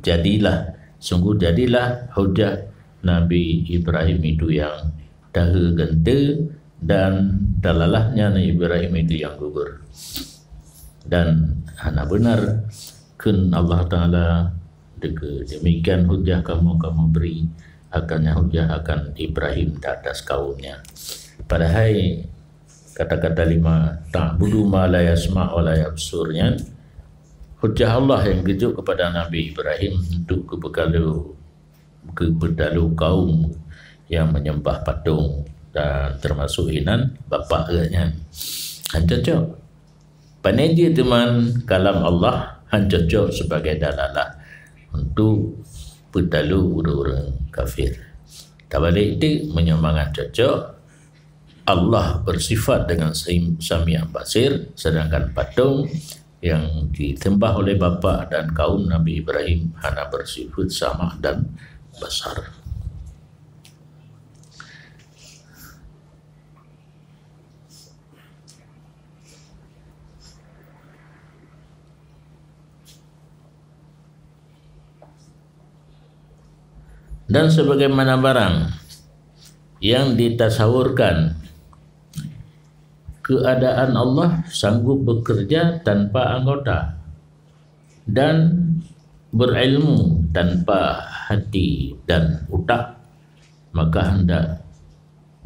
Jadilah, sungguh jadilah hujah Nabi Ibrahim itu nyang tahe gante dan dalalahnya Nabi Ibrahim itu nyang gugur. Dan hana beunar kheun Allah Taala, "Deke-, demikian hujah kamu, kamu beri akannya hujah akan Ibrahim di atas kaumnya." Padahai kata-kata lima, "Ta'budu ma la yasma' wa la yabsur," nyan hujah Allah nyang geujok kepada Nabi Ibrahim untuk geupeukalu, geupeutalu kaum nyang menyembah patung dan termasuk inan bapak geuh nyan. Hana cocok. Pane jih teuma kalam Allah hana cocok sebagai dalalah untuk peutalu ureuëng-ureuëng kafir. Tabalek teuk, meunyoe mangat cocok, Allah bersifat dengan Sami-, Sami' Basir, sedangkan patung yang disembah oleh bapak dan kaum Nabi Ibrahim hana bersifat sama' dan basar. Dan sebagaimana barang yang ditasawurkan Keadaan Allah sanggup bekerja tanpa anggota dan berilmu tanpa hati dan utak, maka hendak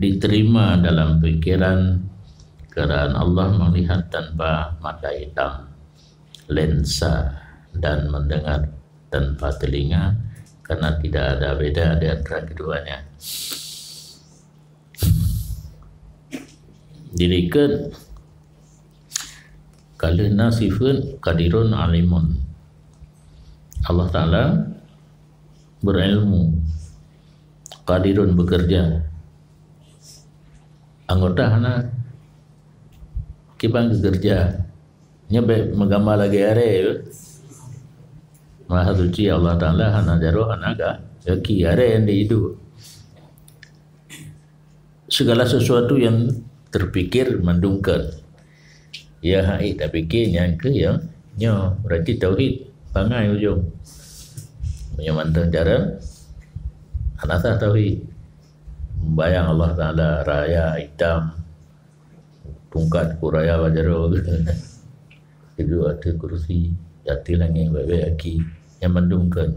diterima dalam pikiran keadaan Allah melihat tanpa mata hitam, lensa, dan mendengar tanpa telinga, karena tidak ada beda di antara keduanya. Dilikot ka lheueh na sifeut qadirun alimun. Allah Ta'ala berilmu, qadirun bekerja. Anggota hana, kiban geukeureuja. Nyoe bèk meugama lagèe arè. Maha Suci Allah Ta'ala hana jaroe, hana ga-, gaki, arè nyang di idup. Segala sesuatu yang terpikir mandum kon. Ya hai tapikir nyan keuh ya. Nyoe berarti tauhid bangai ujong. Meunyoe mantong cara hana sah tauhid. Bayang Allah Ta'ala raya hitam, tungkat ku raya bak jaroe. Duek ateueh kursi, ateueh langèt bèk-bèk aki, nyan mandum kon.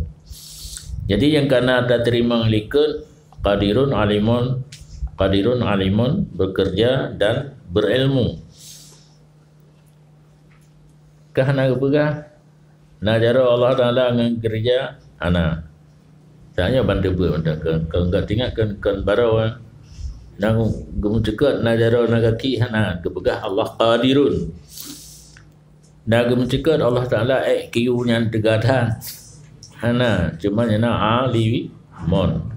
Jadi nyang kana tateurimong likot qadirun alimun, qadirun alimun, bekerja dan berilmu. Ka hana geupeugah na jaroe Allah Ta'ala ngon keureuja, hana. Tanyoe ban teubeuet mantong kon, kon geutingat kon, kon baroe. Na geumeucukot na jaroe na gaki, hana geupeugah Allah qadirun. Na geumeucukot Allah Ta'ala ék kiyue nyan teuga that. Hana, cuma nyang na alimun.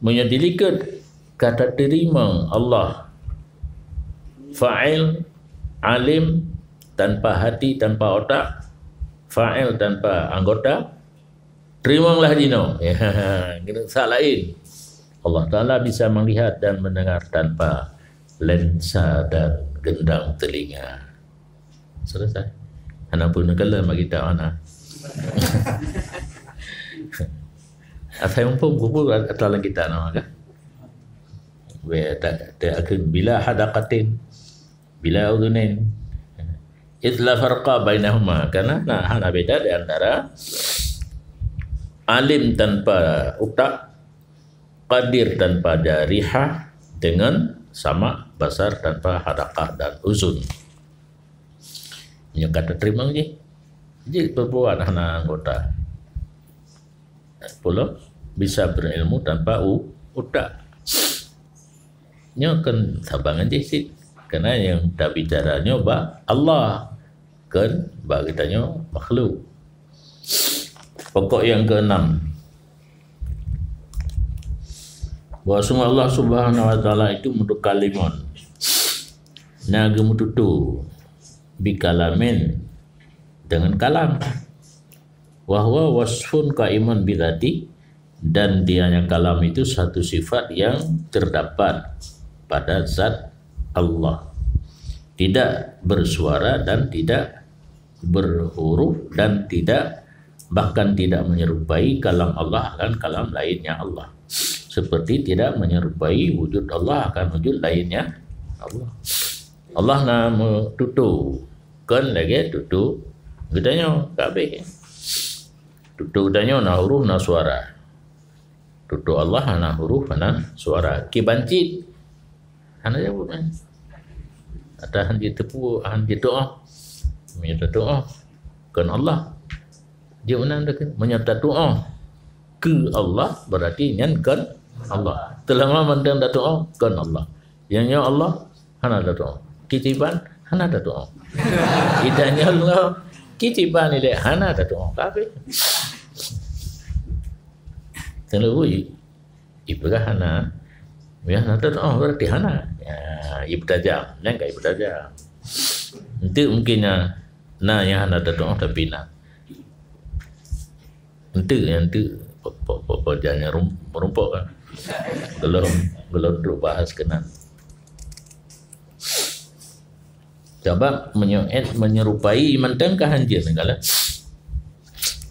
Meunyoe dilikot ka tateurimong Allah fa'il, alim, tanpa hati, tanpa otak, fa'il tanpa anggota, teurimonglah jinoe. Ya, keuneuk sa laén. Allah Ta'ala bisa melihat dan mendengar tanpa lensa dan gendang telinga. Selesai. Hana pun kala bagi tak mana. Asai mumpung kubu atau lagi tak nama kah? Weh, tak, tak akan bila hadaqatin, bila udhunin. Idz la farqa bainahuma. Karena nah, hana beda di antara alim tanpa utak, qadir tanpa jarihah, dengan sama' basar tanpa hadaqah dan uzun. Nyoe ka tateurimong jih. Jih peubuet hana anggota. Pulo bisa berilmu tanpa u-, utak. Nyoe kan saban ngon jih cit. Karena nyang tabicara nyoe bak Allah, kon bak geutanyoe makhluk. Pokok nyang keenam, bahwasanya Allah Subhanahu wa Ta'ala itu mutakalimun, na geumeututoe, bikalamin, dengan kalam. Wa huwa wasfun qaimun bidzati, dan dianya kalam itu satu sifat yang terdapat pada zat Allah. Tidak bersuara dan tidak berhuruf dan tidak, bahkan tidak menyerupai kalam Allah akan kalam lainnya Allah. Seperti tidak menyerupai wujud Allah akan wujud lainnya Allah. Allah na meututoe, kon lagèe tutoe geutanyoe, ka habéh. Tutoe geutanyoe na huruf, na suara. Tutoe Allah hana huruf, hana suara. Kiban cit. Hana jaweueb, kan? Atau han jiteupeue, han jitu'oh. Meunyoe tatu'oh, kon Allah. Jeuet meunan teuka. Meunyoe tatu'oh keu Allah, berarti nyan kon Allah. Teulama mantong tatu'oh, kon Allah. Nyang nyoe Allah, hana tatu'oh. Kitiban, hana tatu'oh. Idanya Allah, kitiban ilèe, hana tatu'oh. Tapi, terlalu ipeugah hana. Ya, hana tatu'oh berarti hana. Ya, ipeutajam. Nyan ka ipeutajam. Enteuk mungkin na, na nyang hana tatu'oh tapi na. Enteuk, enteuk. Po-, po-, po-, po-, jangan rum-, meureumpok kan. Belum, belum trok bahas keunan. Sabab meunyoe menyerupai mantong ka hanjeuet segala.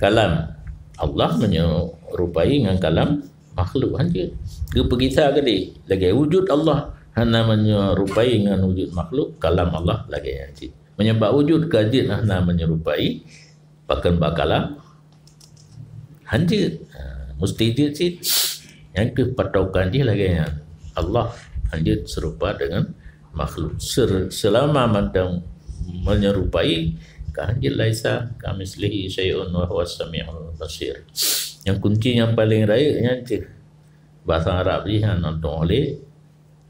Kalam Allah menyerupai ngon kalam makhluk hanjeuet. Geupeugisa keudeh lagèe wujud Allah hana menyerupai ngon wujud makhluk, kalam Allah lagée nyan cit. Meunyoe bak wujud ka jeuet hana menyerupai, pakon bak kalam? Hanjeuet. Ha, musti jeuet cit. Nyang keuh patokan jih lagée nyan. Allah hanjeuet serupa dengan makhluk. Ser-, selama mantong menyerupai, ka hanjeuet, laisa kamitslihi syai'un wa huwas samiul basir. Nyang kunci nyang paleng rayeuk nyan cit. Bahasa Arab jih nyan nonton oleh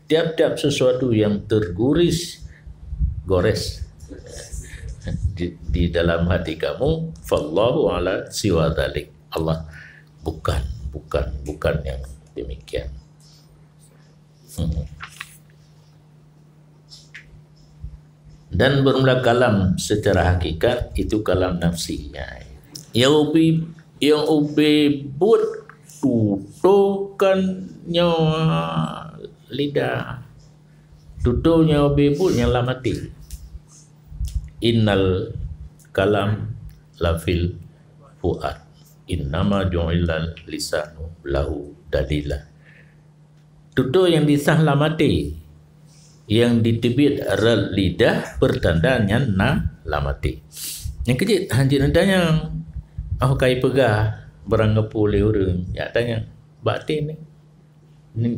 tiap-tiap sesuatu yang terguris, gores di, di dalam hati kamu, fallahu ala siwa dzalik. Allah bukan, bukan, bukan yang demikian. Hmm. Dan bermula kalam secara hakikat itu kalam nafsi. Ya. Yang ubi, yang ubi buet tutoe kan nyoe lidah. Tutoe nyoe ubi buet nyang lam até. Innal kalam lafil fuad. Innama ju'ilal lisanu lahu dalila. Tutoe nyang disah lam até, nyang diteubiet rot lidah, peurtanda nyan na lam até. Nyang keujeuet hanjeuet neutanyong, oh ka ipeugah barang geupeu lé ureuëng, jak tanyong bak até ni.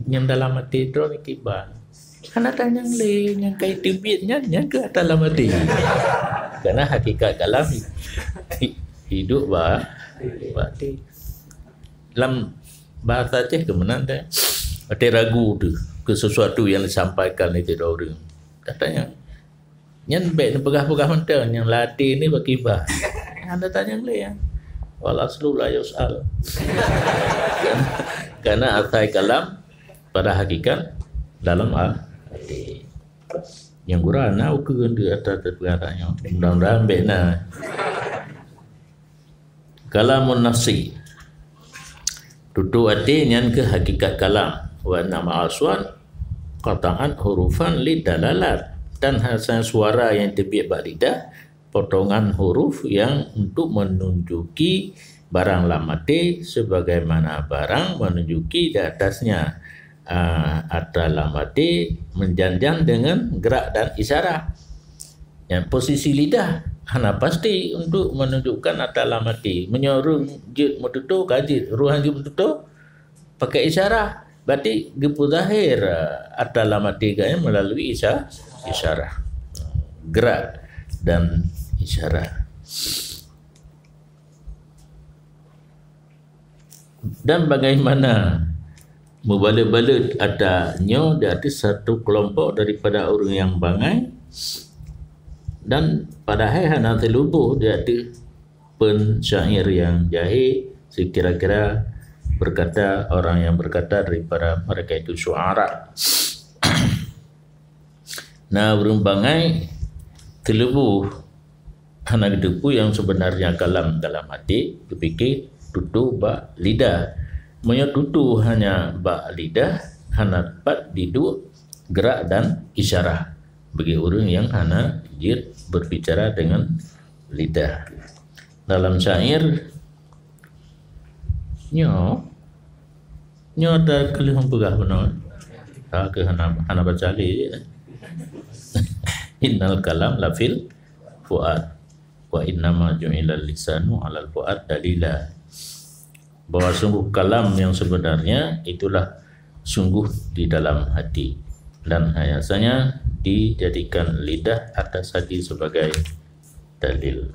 Nyang dalam até droe ni kiban. Hana tanyong lé, nyang ka iteubiet nyan, nyan keuh ata lam até. Karena hakikat kalam hi-, hi-, hidup ba, bak até. Lam bahasa Aceh keu meunan teuh. Até ragu teuh keu sesuatu yang disampaikan lé sidroe ureuëng. Katanya, nyan bék neupeugah-peugah mantong, nyang lam até ni bak kiban. Hana tanyong lé, ya. Wal aslu la yus'al. Karena asai kalam pada hakikat dalam a-, até. Nyang gura na ukeue di atas teupeugah nyoe. Mudah-mudahan bék na. Kalamun nafsi. Tutoe até nyan keuh hakikat kalam. Wa inna ma'al suwat qata'at hurufan lid dalalat. Dan hanya suara yang teubiet bak lidah, potongan huruf yang untuk menunjuki barang lam até sebagaimana barang menunjuki di atasnya. Ah, ata lam até menjanjang dengan gerak dan isyarah. Yang posisi lidah hana pasti untuk menunjukkan ata lam até. Meunyoe ureuëng jeuet meututoe ka jeuet, ureuëng hana jeuet meututoe pakai isyarah. Berarti geupeu zahir, ah, ata lam até geuh nyan melalui isya-, isyarah. Gerak dan isyarah. Dan bagaimana meubalot-balot ata nyoe di ateueh satu kelompok daripada ureuëng nyang bangai, dan padahai hana teuleubeh di ateueh pen syair nyang jahé, sekira-kira berkata, orang yang berkata daripada mereka itu syu'ara. Na ureuëng bangai teuleubeh hana geuteupeue nyang sebenarnya kalam dalam até, geupike tutoe bak lidah. Meunyoe tutoe hanya bak lidah, hana pat diduek gerak dan isyarah bagi ureuëng nyang hana jeuet berbicara dengan lidah. Dalam syair nyoe, nyoe ata keuh lheueh peugah bunoe. Ka keuh hana, hana baca lé. Innal kalam lafil fuad. Wa innama ju'ilal lisanu 'alal fuad dalila. Bahwa sungguh kalam yang sebenarnya itulah sungguh di dalam hati. Dan hanya saja dijadikan lidah atas hati sebagai dalil.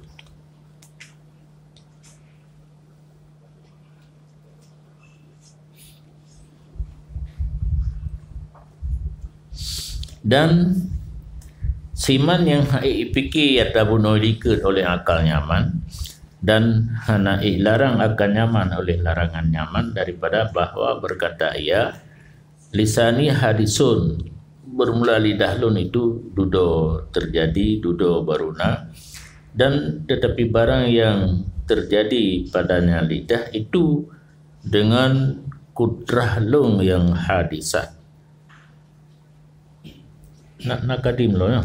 Dan siman nyang hana ipike ata bunoe likot oleh akal nyaman, dan hana ilarang akal nyaman oleh larangan nyaman daripada bahwa berkata ia, lisani hadisun, bermula lidah lôn itu dudoe terjadi, dudoe baru na, dan tetapi barang yang terjadi padanya lidah itu dengan kudrah lôn yang hadisah. Na, na kadim lôn, ya.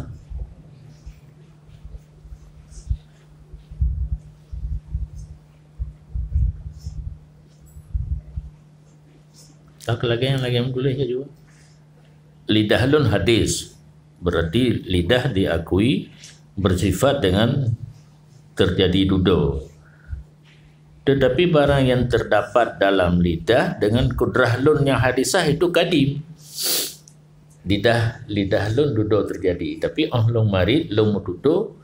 Tak lagi yang lagi meutuléh ka juga. lidah lôn hadis, berarti lidah diakui bersifat dengan terjadi dudoe. Tetapi barang yang terdapat dalam lidah dengan kudrah lôn nyang hadisah itu kadim. Lidah, lidah lôn dudoe terjadi, tapi óh lôn marit, lôn meututoe,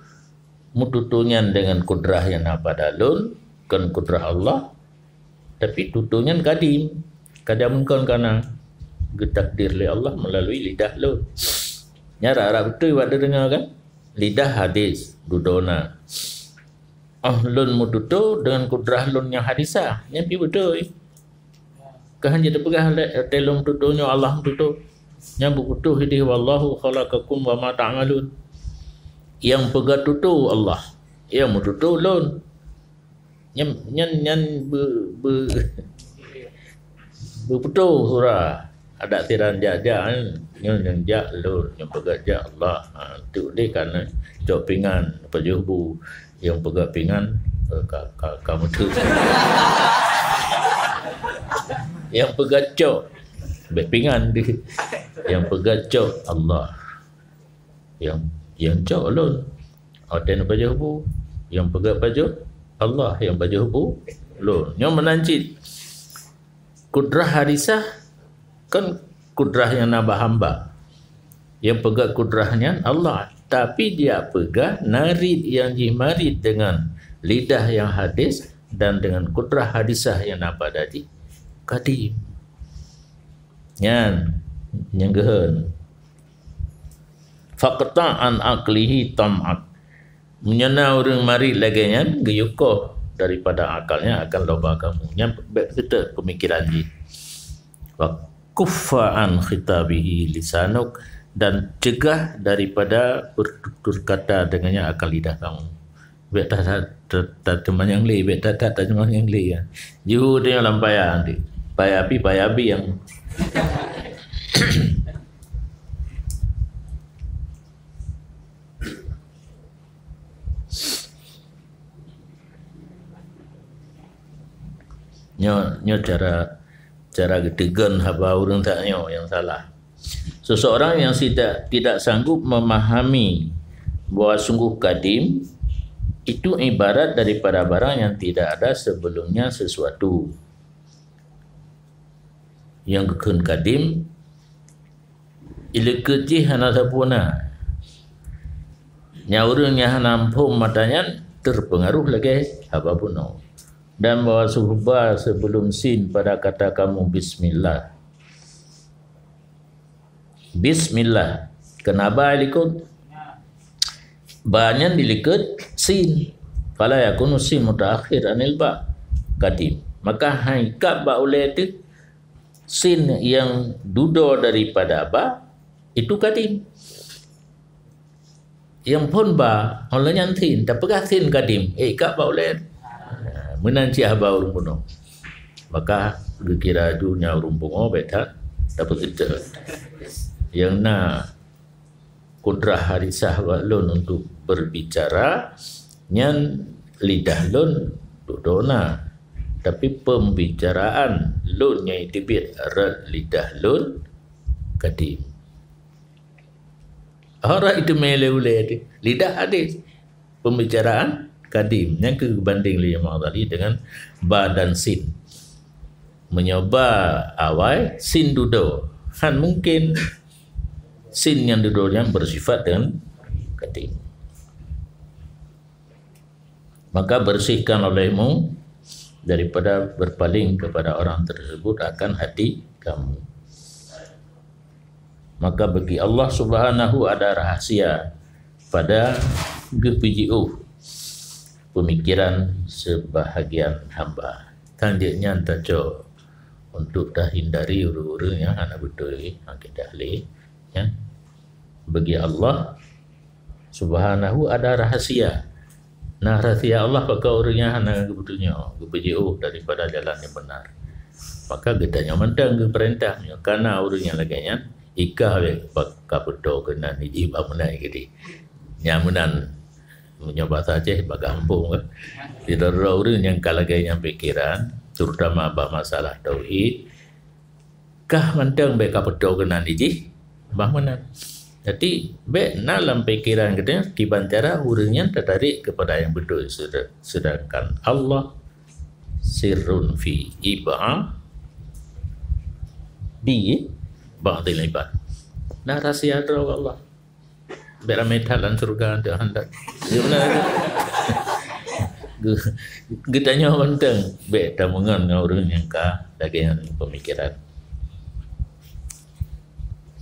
meututoe nyan dengan kudrah nyang na pada lôn, kon kudrah Allah, tapi tutoe nyan kadim. Kadim kon kana geutakdir lé Allah melalui lidah lôn. Nyan rab-rab beutôi awak teudeungoe kan? Lidah hadis, dudoe na. Óh lôn meututoe deungon kudrah lôn nyang hadisah, nyan pih beutôi. Ka hana teupeugah lé, "Teuh lôn meututoe nyoe Allah meututoe." Nyan beuputôh idéh, "Wallahu khalaqakum wa ma ta'malun." Nyang peugah tutoe Allah, nyang meututoe lôn. Nyan, nyan, nyan be-, be-, beuputôh sura. Adak siran jak-jak, eh. Nyoe nyang jak lôn, nyang peugah jak Allah. Ha, tu deh kan, eh, cok pingan, pajoh bu. Nyang peugah pingan, eh, ka, ka, ka meuteuk. Nyang peugah cok, bèk pingan deh. Nyang peugah cok Allah. Nyang, nyang cok lôn. Watèe neupajoh bu, nyang peugah pajoh Allah, nyang pajoh bu lôn. Nyoe meunan cit. Kudrah hadisah kan kudrah nyang na bak hamba. Nyang peugah kudrah nyan Allah. Tapi dia peugah narit nyang jimarit deungon lidah nyang hadis dan deungon kudrah hadisah nyang na pada jih kadim. Nyan, nyang geuhon. Faqta' an aqlihi tam'ak. Meunyoe na ureuëng marit lagée nyan, geuyue koh daripada akalnya akan loba kamu. Nyan bèk seutôt peumikiran jih. Wa kuffa an khitabihi lisanuk, dan cegah daripada bertutur kata dengannya akan lidah kamu. Bèk that-that, that-that teumanyong lé, bèk that-that teumanyong lé, ya. Jihu teuh lam paya nanti. Paya api, paya api nyang Nyoe, nyoe cara, cara geuteugon haba ureuëng that nyoe nyang salah. Seseorang yang tidak, tidak sanggup memahami bahwa sungguh kadim itu ibarat daripada barang yang tidak ada sebelumnya sesuatu. Nyang geukheun kadim, ilikot jih hana sapeue na. Nyang ureuëng nyang hana muphom mata nyan teupeungaruh lagée haba bunoe. Dan bahwa suba sebelum sin pada kata kamu bismillah. Bismillah. Keunan ba ilikot? Ba nyan dilikot sin. Fala yakunu sin mutaakhir anil ba kadim. Maka hai kab ba ulée teuh sin nyang dudoe daripada ba itu kadim. Nyang phon ba, óh lheueh nyan sin, tapeugah sin kadim, eh, ka ba ulée. Nah, meunan cit haba ureuëng bunoe. Maka geukira ju nyan ureuëng bunoe bèk that, tapeuseutôt. Nyang na kudrah hadisah bak lôn untuk berbicara, nyan lidah lôn dudoe na. Tapi pembicaraan lôn nyang teubiet rot lidah lôn kadim. Orang itu mele ulée tu. Lidah hadis. Pembicaraan kadim. Nyang keu banding lé Imam Ghazali dengan ba dan sin. Meunyoe ba awai, sin dudoe. Han mungkin sin nyang dudoe nyan bersifat dengan kadim. Maka bersihkan olehmu daripada berpaling kepada orang tersebut akan hati kamu. Maka bagi Allah Subhanahu ada rahasia pada geupijiôh pemikiran sebahagian hamba. Kan jeuet nyan tacok untuk tahindari ureuëng-ureuëng nyang hana beutôi akidah lé, ya. Bagi Allah Subhanahu ada rahasia. Nah, rahasia Allah pakon ureuëng nyang hana geupeutunyok, geupeujiôh daripada jalan nyang benar. Maka geutanyoe mantong geupeurintah, meunyoe kana ureuëng nyang lagée nyan, ikah lé bak kapeutoe keunan iji bak meunan geude. Nyang meunan, meunyoe basa Aceh bak gampông kan. Sidroe-droe ureuëng nyang ka lagée nyan pikiran, terutama bak masalah tauhid, kah mantong bèk kapeutoe keunan iji. Bah meunan. Jadi, bèk na lam pikiran geutanyoe kiban cara ureueng nyan tatarék keupada nyang beutôi, sed-, sedangkan Allah sirrun fi ib'adi ba'dil ibad. Na rahsia droe Allah. Bèk ramé that lam syeuruga, teuh handak. Ya, beuna. Geu-, geutanyoe mantong bèk tameungon ngon ureueng nyang ka lagèe nyan peumikiran.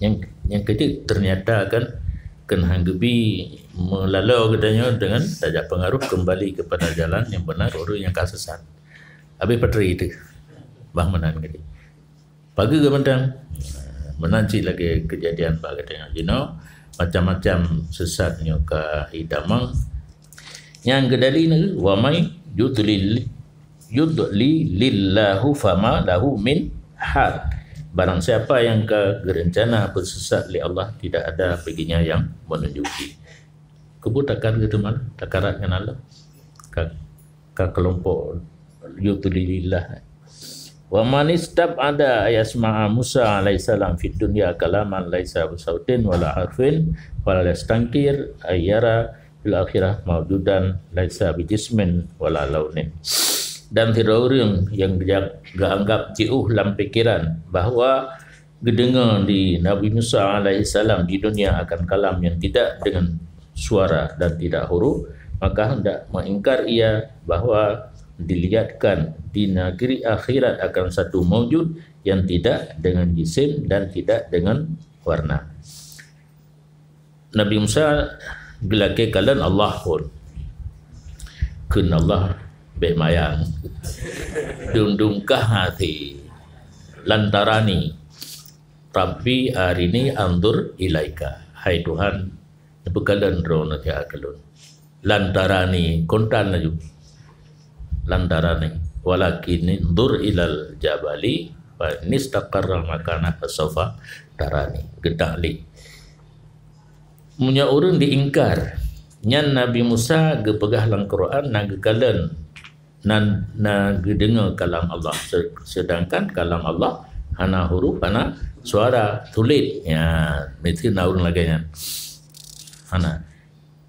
Nyang, nyang keujeuet, teunyata kan keuneuk han geubi meulaloe geutanyoe deungon tajak peungaroh keumbali keupada jalan nyang beuna ureueng nyang ka sesat. Habéh peutri teuh. Bah meunan keudéh. Pageue mantong. Meunan cit lagèe keujadian bak geutanyoe jinoe, macam-macam sesat nyoe ka itamong. Nyang keudali neu, "Wa may yudlil, yudlilillahu fama lahu min had." Barang siapa yang ka geurencana beusesat lé Allah, tidak ada baginya yang menunjuki. Keubu takar geuteumala, takarat ngon Allah. Ka, ka keulompok yudlilillah. "Wa man istab'ada ay yasma'a Musa alaihissalam fid dunya kalaman laisa bisautin wala harfin, fala yastankir ay yara fil akhirah maujudan laisa bijismin wala launin." Dan sidroe ureueng nyang geuanggap jiôh lam pikiran bahwa geudeungoe di Nabi Musa alaihissalam di dunia akan kalam yang tidak dengan suara dan tidak huruf, maka hendak mengingkar ia bahwa dilihatkan di negeri akhirat akan satu maujud yang tidak dengan jisim dan tidak dengan warna. Nabi Musa geulakée kalon Allah phon. Kheun Allah, "Bék mayang. Dum-dum kah até. Lan tarani. Rabbi arini anzur ilaika." Hai Tuhan, neupeukalon droeneuh keu lôn. Lan tarani, kontan laju. Lan tarani. Walakin inzur ilal jabali, fa in istaqarra makanahu fasaufa tarani. Geutaklid. Meunyoe ureuëng diingkar, nyan Nabi Musa geupeugah lam Quran na geukalon, na, na geudeungoe kalam Allah. Se-, sedangkan kalam Allah hana huruf, hana suara, tuléh. Ya, miseue na ureuëng lagée nyan. Hana.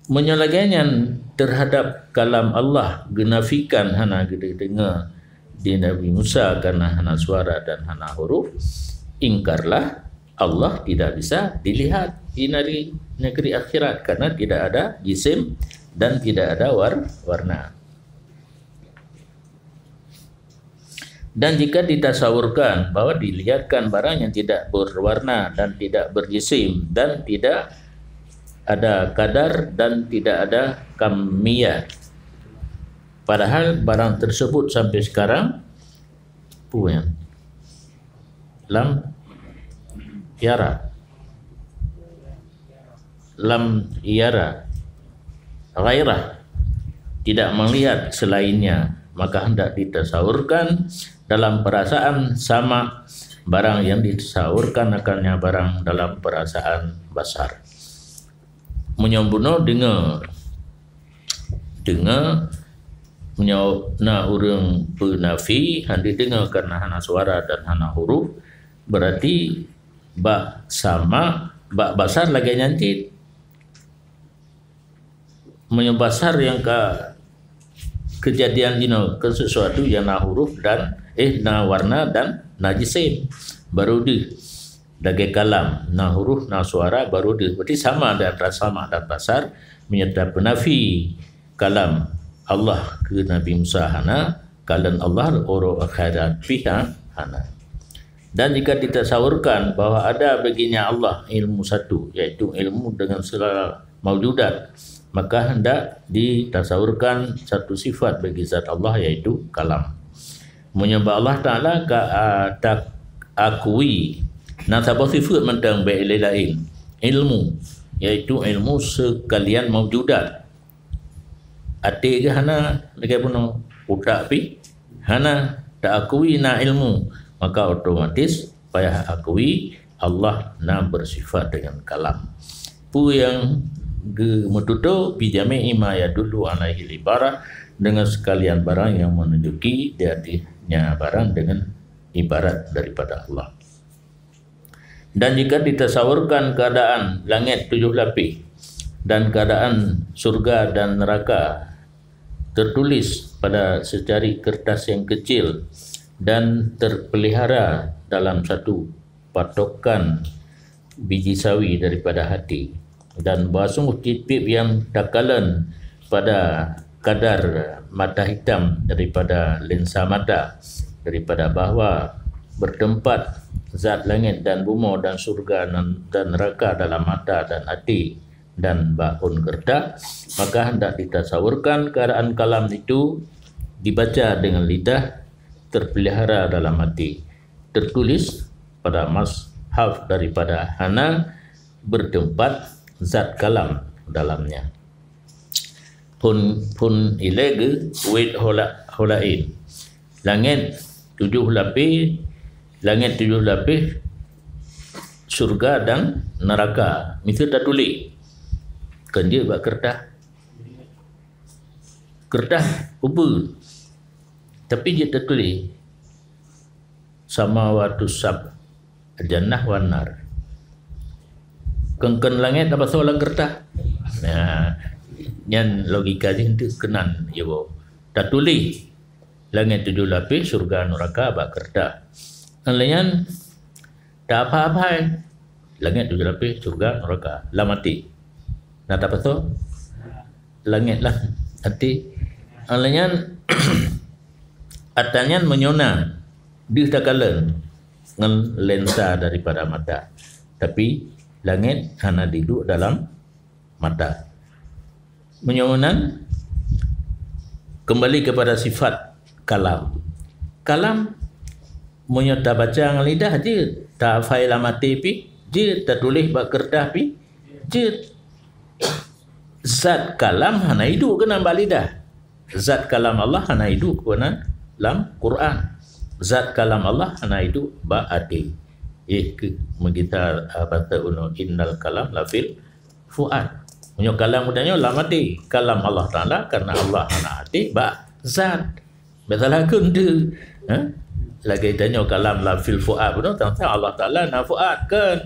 Meunyoe lagée nyan, teuhadab kalam Allah geunafikan, hana geudeungoe di Nabi Musa karena hana suara dan hana huruf, ingkarlah Allah tidak bisa dilihat di nari-, negeri akhirat karena tidak ada jisim dan tidak ada war-, warna. Dan jika ditasawurkan bahwa dilihatkan barang yang tidak berwarna dan tidak berjisim dan tidak ada kadar dan tidak ada kamiyah, padahal barang tersebut sampai sekarang punya lam yara. Lam yara ghairah, tidak melihat selainnya, maka hendak ditasawurkan dalam perasaan sama barang yang ditasawurkan akannya barang dalam perasaan basar. Meunyoe bunoe deungoe, deungoe, meunyoe na ureuëng peunafi, hana deungoe karena hana suara dan hana huruf, berarti bak sama, bak basar lagée nyan cit. Meunyoe basar nyang ka keujadian jinoe keu sesuatu nyang na huruf dan, eh, na warna dan na jisim, baru deuh lagée kalam, na huruf, na suara, baru deuh. Berarti sama dan rasa, sama dan basar, meunyoe tapeunafi kalam Allah keu Nabi Musa hana, kalon Allah uroe akhirat pih hana. Dan jika ditasawurkan bahwa ada baginya Allah ilmu satu, yaitu ilmu dengan segala maujudat, maka hendak ditasawurkan satu sifat bagi zat Allah, yaitu kalam. Meunyoe bak Allah Taala ka, a, taakui na saboh sifat mantong bék lé laén, ilmu, yaitu ilmu sekalian maujudat. Até geuh hana lagée bunoe, utak pih hana, taakui na ilmu, maka otomatis payah akui Allah na bersifat dengan kalam. Peue nyang geumeututoe, "Bi jami'i ma yadullu alaihi ibarah," dengan sekalian barang yang menunjuki di atasnya barang dengan ibarat daripada Allah. Dan jika ditasaurkan keadaan langit tujuh lapis dan keadaan surga dan neraka tertulis pada secari kertas yang kecil dan terpelihara dalam satu patokan biji sawi daripada hati, dan bahwa sungguh tiep-tiep yang takalon pada kadar mata hitam daripada lensa mata, daripada bahwa bertempat zat langit dan bumoe dan surga dan, dan neraka dalam mata dan hati dan bak ôn kertas, maka hendak ditasaurkan keadaan kalam itu dibaca dengan lidah terpelihara dalam hati, tertulis pada mushaf daripada hana bertempat zat kalam dalamnya. Phon, phon ilée geuwét hola-, holaén. Langét tujoh lapéh, langét tujoh lapéh, syeuruga dan neuraka. Miseue tatuléh. Kon jeuet bak keureutah. Keureutah ubeut. Tapi jeuet tatuléh. Samawatu sab, jannah wan nar. Kon, kon langét tapasoe lam keureutah. Nah, nyan logika jih enteuk keunan, ya boh. Tatuléh langét tujoh lapéh, syeuruga neuraka bak keureutah. Lheueh nyan ta-aphai-aphai. Langét tujoh lapéh, syeuruga, neuraka. Lam até. Na tapasoe? Langét lam até. Lheueh nyan, atra nyan meunyoe na deuh takalon ngon lensa daripada mata. Tapi langét hana jiduek dalam mata. Meunyoe meunan, keumbali keupada sifat kalam. Kalam, meunyoe tabaca ngon lidah jeuet, tahafai lam até pih jeuet, tatuléh bak keureutah pih jeuet. Zat kalam hana jiduek keunan bak lidah. Zat kalam Allah hana jiduek keunan lam Quran. Zat kalam Allah hana jiduek bak até. Éh, keu meugita, ah, basa unoe, innal kalam lafil fuad. Meunyoe kalam geutanyoe lam até, kalam Allah Taala, karena Allah hana até bak zat. Biasalah kon tu, ha? Lagée tanyoe kalam lafil fuad bunoe, tang-tang Allah Taala na fuad, kon.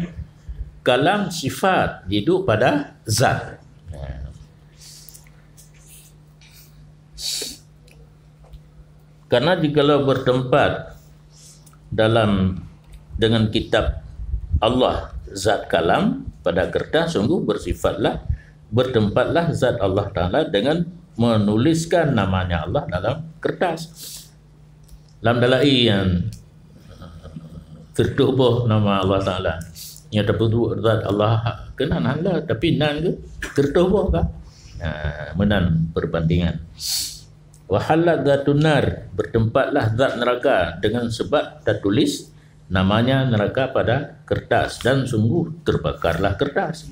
Kalam sifat, jiduek pada zat. Ha. Karena jikalau bertempat dalam, dengan kitab Allah, zat kalam pada kertas, sungguh bersifatlah, bertempatlah zat Allah Taala dengan menuliskan namanya Allah dalam kertas. Lam dalai nyan siratoh boh nama Allah Taala. Nyoe tapeuduek zat Allah keunan hana, tapi nan geuh siratoh boh ka. Nah, meunan perbandingan. Wa hallat zatun nar, bertempatlah zat neraka dengan sebab tatulis namanya neraka pada kertas, dan sungguh terbakarlah kertas.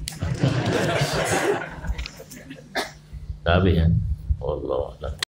Dah habis, kan? Wallahu a'lam.